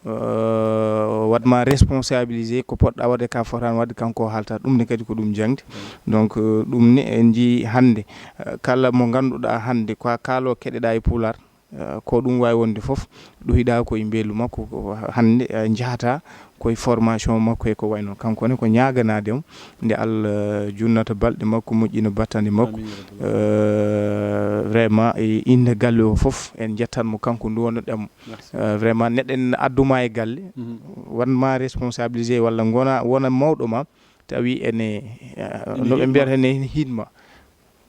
Eh, waɗ ma responsabilisé ko poɗɗa waɗde ka fotaani waɗde, kanko o haalta ɗum ne kadi ko ɗum jaŋde. Donc, eh, ɗum ne en njii hannde, eh, kala mo ngannduɗaa hannde ko a kaaloowo keɗeɗaa e Pulaar, eh, ko ɗum waawi wonde fof, ɗowiɗaa ko e mbeelu makko, ko hannde, eh, njahata ko e formation makko e ko wayi noon. Kanko ne ko ñaaganaade mo, nde Allah junnata balɗe makko, moƴƴina battane makko. Amin, ya rabbal alamin. Eh, vraiment, e innde galle o fof, en njettan mo kanko nduwano ɗam. Merci. Eh, vraiment, neɗɗo en adduma e galle, waɗ ma responsabilisé walla ngona, wona mawɗo ma, tawi ene, eh, no ɓe mbiyata, ene hiɗma.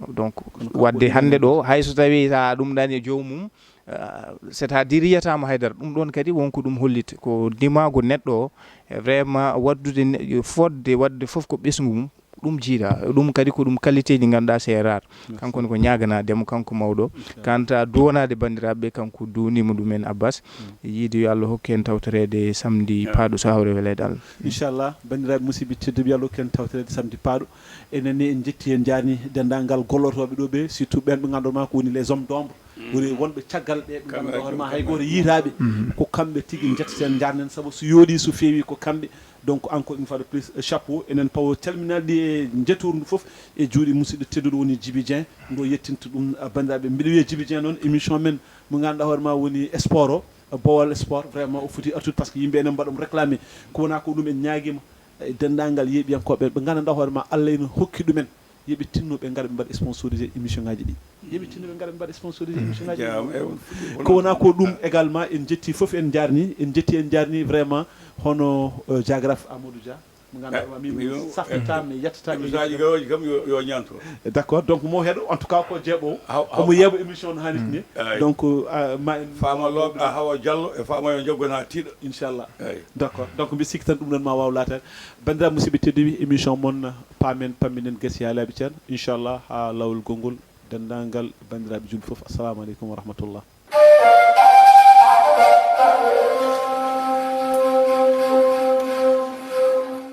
Donc, wadde hannde ɗo, hay so tawi sa ɗum ɗani e joomum, ah, c'est-à-dire yiyataama haydara. Ɗum ɗoon kadi won ko ɗum hollitta. Ko ndimaagu neɗɗo o, e vraiment waddude ne-, fodde waɗde fof ko ɓesngu mum, Ɗum jiiɗa ɗum kadi ko ɗum qualité ji ngannduɗaa c'est rare. Kanko ne ko ñaaganaade mo kanko mawɗo. Kanta duwanaade banndiraaɓe ɓe kanko duwniima ɗum en Abbas. Yiide yo Allah hokku en tawtoreede samedi paaɗo so hawre weleede Allah. Inchallah, banndiraaɓe musidɓe tedduɓe, yo Allah hokku en tawtoreede samedi paaɗo. Enen ne en njetti en njaarni denndaangal gollotooɓe ɗo ɓe, surtout ɓeen ɓe ngannduɗaa ko woni les hommes d'ombre. Woni wonɓe caggal ɓe ɓe ngannduɗaa hoore ma hay gooto yiitaaɓe. Ko kamɓe tigi njetteten njaarnen sabu so yooɗi so feewi ko kamɓe. Donc encore une fois de plus, chapeau. Enen pawo calminalɗi e njetoor ndu fof e juuɗe musidɗo tedduɗo woni Djiby Dieng, ndo yettinta ɗum banndiraaɓe. Mbiɗo wiya Djiby Dieng noon, émission men mo ngannduɗaa hoore ma woni sport o, Bawol Sport, vraiment o foti artude parce que yimɓe enen mbaɗa mo réclamé. Ko wona ko ɗum en ñaagiima e denndaangal yeeɓiyankooɓe ɓe ngannduɗaa hoore ma Allah ene hokki ɗumen. Yoɓe tinno ɓe ngara ɓe mbaɗa sponsorisé émission ngaji ɗi. Yoɓe tinno ɓe ngara ɓe mbaɗa sponsorisé émission ngaji ɗi. Ko wona ko ɗum également, en jetti fof, en jarni, en jetti, en jarni vraiment hono euh, jagraf Amadou Dia. Mo ganduɗa mi safita mi yettata mi. Émission garoji kam yo, yo ñanto. D'accord, donc mo heɗo en tout cas ko jeeɓo. Omo yeeɓa émission no hanit ni. Donc euh, ma en fama looɓe a hawa Diallo e fama yo jaggo na tiiɗo. Inchallah. D'accord, donc mbi sikki tan ɗum noon ma waw laatade. Bandiraɓe musidɓe tedduɓe, émission mon paamen pamminen gasi ha laaɓi ceerno, inchallah, ha lawol gongol. Denndaangal banndiraaɓe julɓe fof, assalamu aleykum wa rahmatullah.